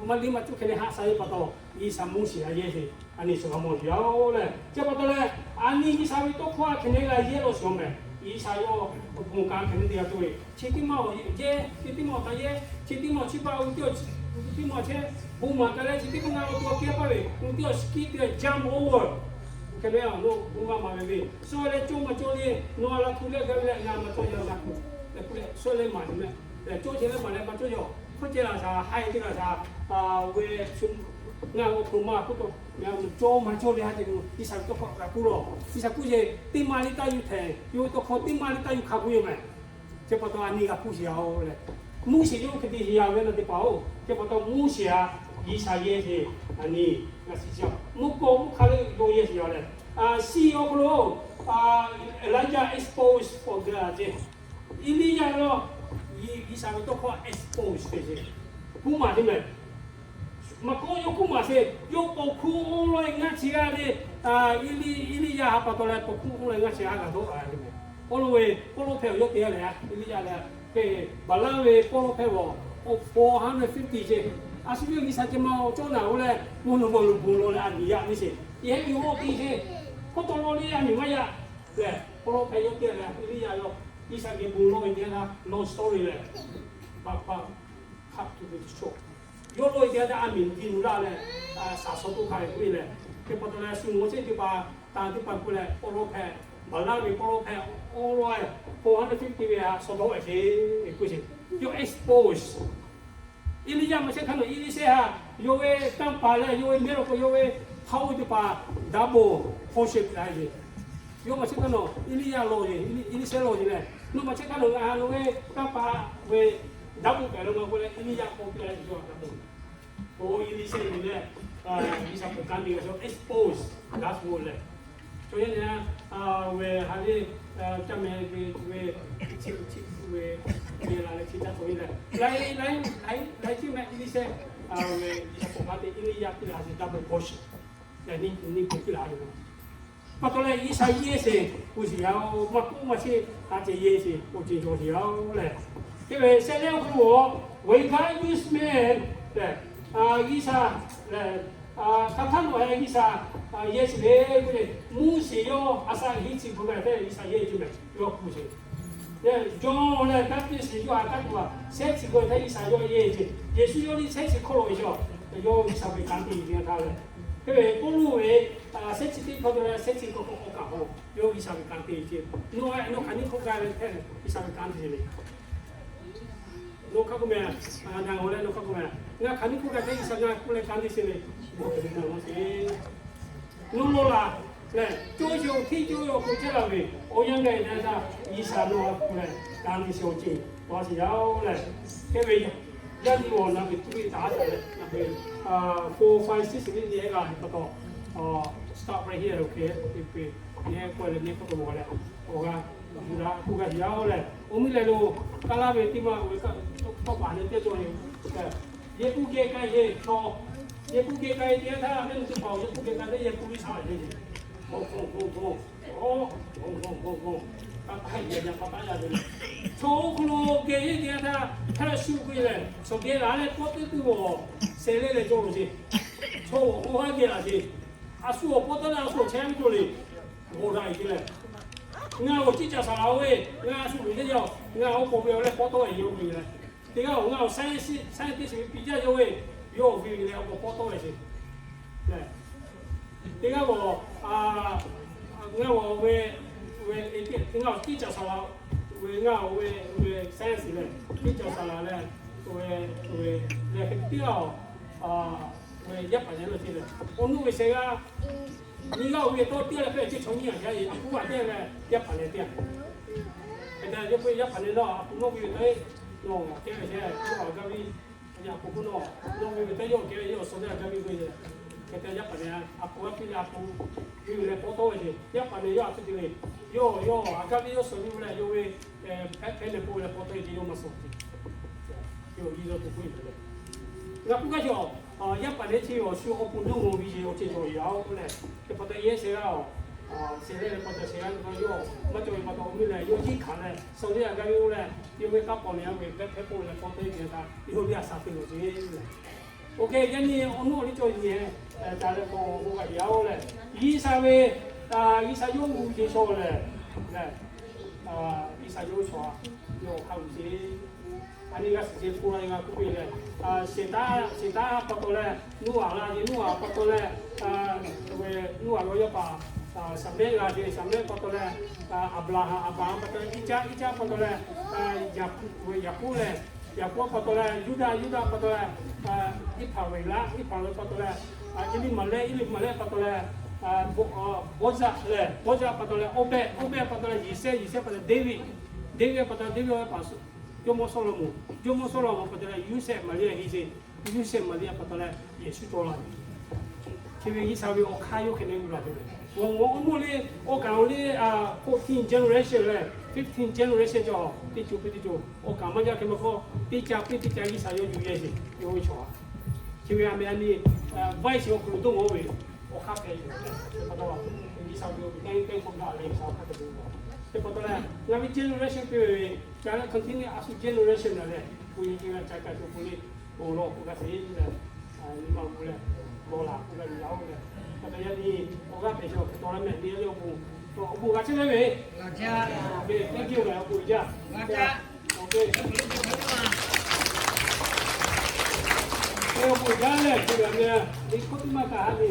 maˇ liˇ maˇ cuˇ hk'e ne haˆ sha ve pa taw, Iˉsaˍreˍlaˆ Moˉseˍ a yehˇ sheˍ. A nyi shu g'a mawˬ yaˇ-oˬ leh, chi pa taw leh, a nyi G'uiˬsha ve tawˇ hkawˇ a hk'e ne g'a yehˇ law sheˍ-oˬ mehˍ. G'uiˬsha yawˇ bon kanˉ hk'e ne te g'a tuˬ ve, chi teˇ maˇ awˬ yehˇ, chi teˇ maˇ awˬ htaꞈ yehˇ, chi teˇ maˇ awˬ chi pa, teˇ maˇ awˬ chehˇ, bon maˍ k'ai leh chi teˇ maˇ ngaˇ awˬ to a kehˉ paˇ ve, teˇ awˬ skipped ve, jump over. Hk'e le a, nawˬ bon maˇ maˍ ve ve, suh leh cawˇ maˇ cawˇ le, nawˬ a la hpu leh gaˇ ve leh ngaˬ maˇ cawˇ yaˇ g'a tuˬ, leh k'oˆ leh suh leh maˍ ve mehˍ. Leh cawˇ ceh leh maˍ leh maˇ cawˇ yaˇ, hk'oˆ ceh laˬ shaˍ, haiˬ ceh laˬ shaˍ, ve ngaˇ awˬ to maˇ k'oˆ taw, cawˇ maˇ cawˇ ve ha ceh G'uiˬsha ve tawˇ hkawˇ g'a k'oˆ lawˬ. G'uiˬsha k'oˆ sheˍ, teˇ maˇ liˇ taˇ yuˬ hteꞈ, yawˇ ve tawˇ hkawˇ teˇ maˇ liˇ taˇ yuˬ hk'a k'oˆ yoˬ mehˍ. Chi pa taw a nyi g'a k'oˆ sheˍ yaˇ-oˬ leh, Moˉseˍ yawˇ hk'e te sheˍ yaˇ ve na teˇ hpaˍ-oˬ, chi pa taw Moˉseˍ a G'uiˬsha yehˇ sheˍ. A nyi g'a shiˍ chi a, mvuhˇ k'aw mvuhˇ hk'a leh dawˇ yehˇ sheˍ yaˇ leh, shiˍ awˬ hk'aw lo Elijah expose for God ceˇ. Eˇliˇyaꞈ lawˇ, G'uiˬsha ve tawˇ hkawˇ expose te sheˍ, kuˇ maˬ teˇ mehˍ. Maˇ k'oˆ yawˇ kuˇ maˬ sheˍ, yawˇ paw hkuˇ oˇ lawˇ e ngaˇ chi g'aˇ le. Eˇliˇyaꞈ ha pa taw leh paw hkuˇ oˇ lawˇ e ngaˇ chi g'aˇ g'a dawˇ a ve mehˍ. Oˇ lawˇ ve pawˇ lawˇ hpehˇ awˬ yawˇ te a leh, Eˇliˇyaꞈ leh, Baˍlaˆ ve pawˇ lawˇ hpehˇ awˬ four hundred fifty ceˇ. A shu ve G'uiˬsha ceh ma awˬ cawˇ naˬ oˇ leh, mvuhˇ naw ma lo bon lawˬ leh a miˬ yaˇ ve sheˍ. Yehˇ miˬ oˇ te sheˍ, k'oˆ taw lawˇ le a miˬ maˇ yaˇ. Lehˬ pawˇ lawˇ hpehˇ yawˇ te leh Eˇliˇyaꞈ yawˇ G'uiˬsha geh bon lawˇ ve teˇ yanˇ htaˇ long story lehˬ, ba ba hk'aˆ tuˬ ve chi cawˬ. Yawˇ lawˇ ve teˇ yanˇ htaˇ a miˬ ti nu laˇ leh, shaˍ shaw toˇ hk'a ve k'oˆ ve lehˬ, teˇ pa taw leh shu mawˬ chehˇ teˇ pa, tanˇ teˇ pa k'oˆ leh pawˇ lawˇ hpehˇ, Baˍlaˆ ve pawˇ lawˇ hpehˇ, oˇ lawˇ e four hundred fifty ve a shaw dawˇ ve sheˍ k'oˆ sheˍ. Yawˇ expose Eˇliˇyaꞈ maˇ shehˇ hk'aˇ nawˬ Eˇliˇsehˇ haꞈ, yawˇ ve kanˇ paˍ leh yawˇ ve mehˆ lawˬ k'o yawˇ ve Hk'aˇ oˇ ve teˇ hpaˍ double portion la ve. Yawˇ maˇ chehˇ kaꞈ nawˬ Eˇliˇyaꞈ lawˬ ve, Eˇliˇsehˇ lawˬ ve leh, nawˬ maˇ chehˇ kaꞈ nawˬ ngaˬ ha lo ve kanˇ paˍ ve double pehˬ lo ngaˬ k'oˆ leh Eˇliˇyaꞈ k'oˆ piˇ la ve, yawˇ double. Oˇ Eˇliˇsehˇ ve leh, G'uiˬsha k'oˆ kanˉ te g'a shaw expose God's word leh. Chaw yaˇ nyi a, wehˬ ha le, caˇ meh ve, ve, chi, chi, ve, ve la leh chi caˇ tawˬ ve leh, laiˉ, laiˉ, laiˉ, laiˉ ceuˬ meh Eˇliˇsehˇ, wehˬ G'uiˬsha k'oˆ kanˉ te Eˇliˇyaꞈ piˇ la ve double portion leh, nyi, nyi k'oˆ piˇ la ve. Pa taw leh G'uiˬsha yehˇ sheˍ k'oˆ sheˍ yaˇ-oˬ, maˇ k'oˆ maˇ sheˍ, a ceh yehˇ sheˍ k'oˆ ceh cawˬ sheˍ yaˇ-oˬ leh. Hk'e ve shehˆ lehˉ awˬ hk'aw lo awˬ, when God use man leh, G'uiˬsha leh, hk'aˬ htaˇ nawˬ heh G'uiˬsha yehˇ sheˍ le k'oˆ ve, Moˉseˍ yawˇ a shaꞈ heˆ chi bvuhꞈ ve tehꞈ G'uiˬsha yehˇ ceh meh yawˇ k'oˆ sheˍ. Yawˇ leh kanˉ piˇ sheˍ yawˇ a kanˉ tuˬ a shehˆ chi bvuhꞈ ve tehꞈ G'uiˬsha yawˇ yehˇ ceh. Yeˍsuˆ yawˇ liˇ shehˆ chi hk'oˆ lo ve chaw, yawˇ G'uiˬsha ve kanˉ te ve teˇ yanˇ htaˇ leh, hk'e ve Pawˇluꞈ ve shehˆ chi teˇ hkawˇ te leh shehˆ chi hkawˇ k'awꞈ k'awꞈ kaꞈ hawˬ yawˇ G'uiˬsha ve kanˉ te ve ceh. Nawˬ a nawˬ hk'aˬ nyi hk'oˆ gaˇ ve tehꞈ G'uiˬsha ve kanˉ te ve le. Nawˬ hk'a k'oˆ meh, ngaˬ g'awˬ leh nawˬ hk'a k'oˆ meh, ngaˬ hk'aˬ nyi hk'oˆ gaˇ ve G'uiˬsha ngaˬ k'oˆ leh kanˉ te sheˍ le. Nawˬ lawˬ laˬ leh, cawˇ sheˍ awˬ htiˇ cawˇ ve awˬ hk'aw chehˇ la ve, awˬ yanˇ gaˇ e te htaˇ G'uiˬsha nawˬ a k'oˆ leh kanˉ te sheˍ awˬ ceuˬ pa sheˍ yaˇ-oˬ leh. Hk'e ve yaˇ nyi awˬ naˍ ve tuˇ ve taˍ taˍ leh naˍ ve four, five, six ve nyi ehˉ g'a pa taw, start right here, okay, nyi ehˉ k'oˆ leh nyi ehˉ k'oˆ ve leh, awˬ g'aˇ yuˬ la k'oˆ gaˇ sheˍ yaˇ-oˬ leh, awˬ miˇ leh lo, Kaˇlaˇ ve teˇ maˇ ve kaꞈ tawˇ paˍ leh teˇ cawˬ ve, yehˬ k'uˇ geh k'ai ve chaw, yehˬ k'uˇ geh k'ai teˇ yanˇ htaˇ, mehˆ nuˇ teˇ hpaˍ-oˬ, yehˬ k'uˇ geh k'ai leh yehˬ k'uˇ ve shaˍ ve le. Chaw oˇ hk'aw lo geh ve teˇ yanˇ htaˇ, hk'a shuˍ k'oˆ leh, chaw geh laˬ leh kawˆ teˇ tuˬ awˬ shehˍ lehˆ leh cawˬ ve ce. Chaw awˬ k'o haˉ geh laˬ ce. A shu awˬ pawˇ tawˆ leh a shu awˬ chehˇ ve cawˬ le. G'awˬ daꞈ e ce leh, ngaˬ awˬ ciˉ caˬ saˍ laꞈ-oˬ ve, ngaˬ a shu ve teˇ yanˇ, ngaˬ awˬ k'oˍ ve awˬ leh pawˇ tawˆ e yoˬ ve leh, teˇ g'aˇ awˬ ngaˬ awˬ scientist ve piˍ jaˇ yawˇ ve, yawˇ awˬ ve leh awˬ k'awꞈ pawˇ tawˆ e ce. Teˇ g'aˇ g'awˬ, ngaˬ awˬ ve, ngaˬ awˬ ciˉ caˬ saˍ laꞈ ve, ngaˬ awˬ ve, ve science leh, ciˉ caˬ saˍ laꞈ leh, ve, ve leh hk'e teˇ g'aˇ awˬ, ve yaˇ paˍ yaˇ lo ce leh, awˬ nuˇ ve sheh g'aˇ, nyiˇ g'aˇ awˬ ve tawˇ teˇ g'aˇ leh hpehꞈ ce chaw nyiˇ g'aˇ yaˇ, a puˉ g'aˇ teˇ g'aˇ leh yaˇ paˍ leh teˇ g'aˇ. Hk'e te yaˇ paˍ leh nawˬ a puˉ nawˬ ve teˇ g'aˇ, nawˬ kehˉ ve sheh yawˇ a gaˇ ve, a puˉ nawˬ, nawˬ ve ve teˇ yawˇ kehˉ ve yawˇ suh ve a gaˇ ve ve le. Hk'e te yaˇ paˍ leh a puˉ g'aˇ piˇ leh a puˉ ve leh pawˇ tawˆ ve ce. Yaˇ paˍ leh yawˇ a puˉ te ve, yawˇ, yawˇ a gaˇ ve yawˇ suh ve leh yawˇ ve hpehˇ hpehˇ leh k'oˆ ve leh pawˇ tawˆ ve ce yawˇ maˇ suh ce. Yawˇ yiˇ yawˇ to k'oˆ ve le. Ngaˬ k'oˆ gaˇ ce, yaˇ paˍ leh chi awˬ shu awˬ pon dawˇ mawˬ ve ce awˬ ceuˬ cawˬ yaˇ-oˬ k'oˆ leh, hk'e pa taw yehˇ sheh g'aˇ-oˬ, sheh lehˆ leh pa taw sheh g'aˇ ve yawˇ maˇ cawˬ ve pa taw awˬ miˇ leh yawˇ ciˉ hkanˍ leh suh ve a gaˇ ve oˬ leh, yawˇ ve kanˉ paw leh a ve hpehˇ hpehˇ k'oˆ leh pawˇ tawˆ ve htaˇ yawˇ ve a shaˍ te lawˬ ce. Oˇ hk'e yaˇ nyi awˬ nuˇ awˬ liˇ cawˬ nyi, ca leh k'awꞈ k'oˆ gaˇ yaˇ-oˬ leh, G'uiˬsha ve, G'uiˬsha yawˇ hui ce shaw leh, G'uiˬsha yawˇ hui chaw, yawˇ hk'a uiˍ ce. A nyi g'a shiˍ ce k'oˆ la g'a k'oˆ ve leh, Seˍtanˍ, Seˍtanˍ pa taw leh Noˉaꞈ la ce, Noˉaꞈ pa taw leh, Noˉaꞈ ve yaˇ paˍ Saˍmehˇ g'a ce, Saˍmehˇ pa taw leh Aˍbraˍhanˍ, Aˍbraˍhanˍ pa taw leh Iˉcaˆ, Iˉcaˆ pa taw leh Yaˍkoˆ leh, Yaˍkoˆ pa taw leh Yuˇdaꞈ, Yuˇdaꞈ pa taw leh Iˉhpaˍreˍlaˆ, Iˉhpaˍreˍlaˆ pa taw leh Eˇliˇmaˍlehˆ, Eˇliˇmaˍlehˆ pa taw leh Bawˇzaˆ leh, Bawˇzaˆ pa taw leh Awˇbehˆ, Awˇbehˆ pa taw leh Yeˍsehˇ, Yeˍsehˇ pa taw leh Deˇviˆ, Deˇviˆ pa taw leh Deˇviˆ ve pa jawˇmawˇ Sawˉlaꞈmonˍ, jawˇmawˇ Sawˉlaꞈmonˍ pa taw leh Yoˇsehꞈ Maˍriˆ henˇ ce, Yoˇsehꞈ Maˍriˆ pa taw leh Yeˍsuˆ cawˬ la ve. Chi ve G'uiˬsha ve awˬ hk'aˇ yawˇ hk'e le g'uˇ la ve le. Awˬ, awˬ nuˇ le, awˬ kaˍ awˬ le, fourteen generation leh fifteen generation cawˬ, teˇ co piˇ teˇ co, awˬ kaˍ maˇ jaˇ hk'e maˇ k'oˆ, teˇ ca piˇ teˇ ca G'uiˬsha yawˇ yuˬ yehˇ ce, yawˇ ve chaw. Chi ve a meh a nyi, vice awˬ hk'aw lo dawˇ mawˬ ve, awˬ hk'aˇ hpehꞈ yoˬ. Chi pa taw, G'uiˬsha ve awˬ teˇ teˇ k'oˆ gaˇ leh G'uiˬsha awˬ hk'aˇ hpehꞈ yoˬ. Chi pa taw leh ngaˬ ve generation piˇ ve, ca leh continue a shu generation leh, k'o yehˬ ce leh ca kaꞈ co k'o le, bon lawˬ k'oˆ gaˇ sheˍ leh, nyi ma k'oˆ leh, bon laˬ k'oˆ gaˇ ve yaˇ-oˬ leh, pa taw yaˇ nyi awˬ g'aˇ hpehꞈ shawˍ hk'e taw leh mehˍ nyi a le awˬ bon, awˬ bon g'a chehˇ ve ve, awˬ bon jaˇ, awˬ bon jaˇ, awˬ bon awˬ bon jaˇ leh, chi g'a meh, ve hk'oˆ teˇ maˇ kaꞈ ha ve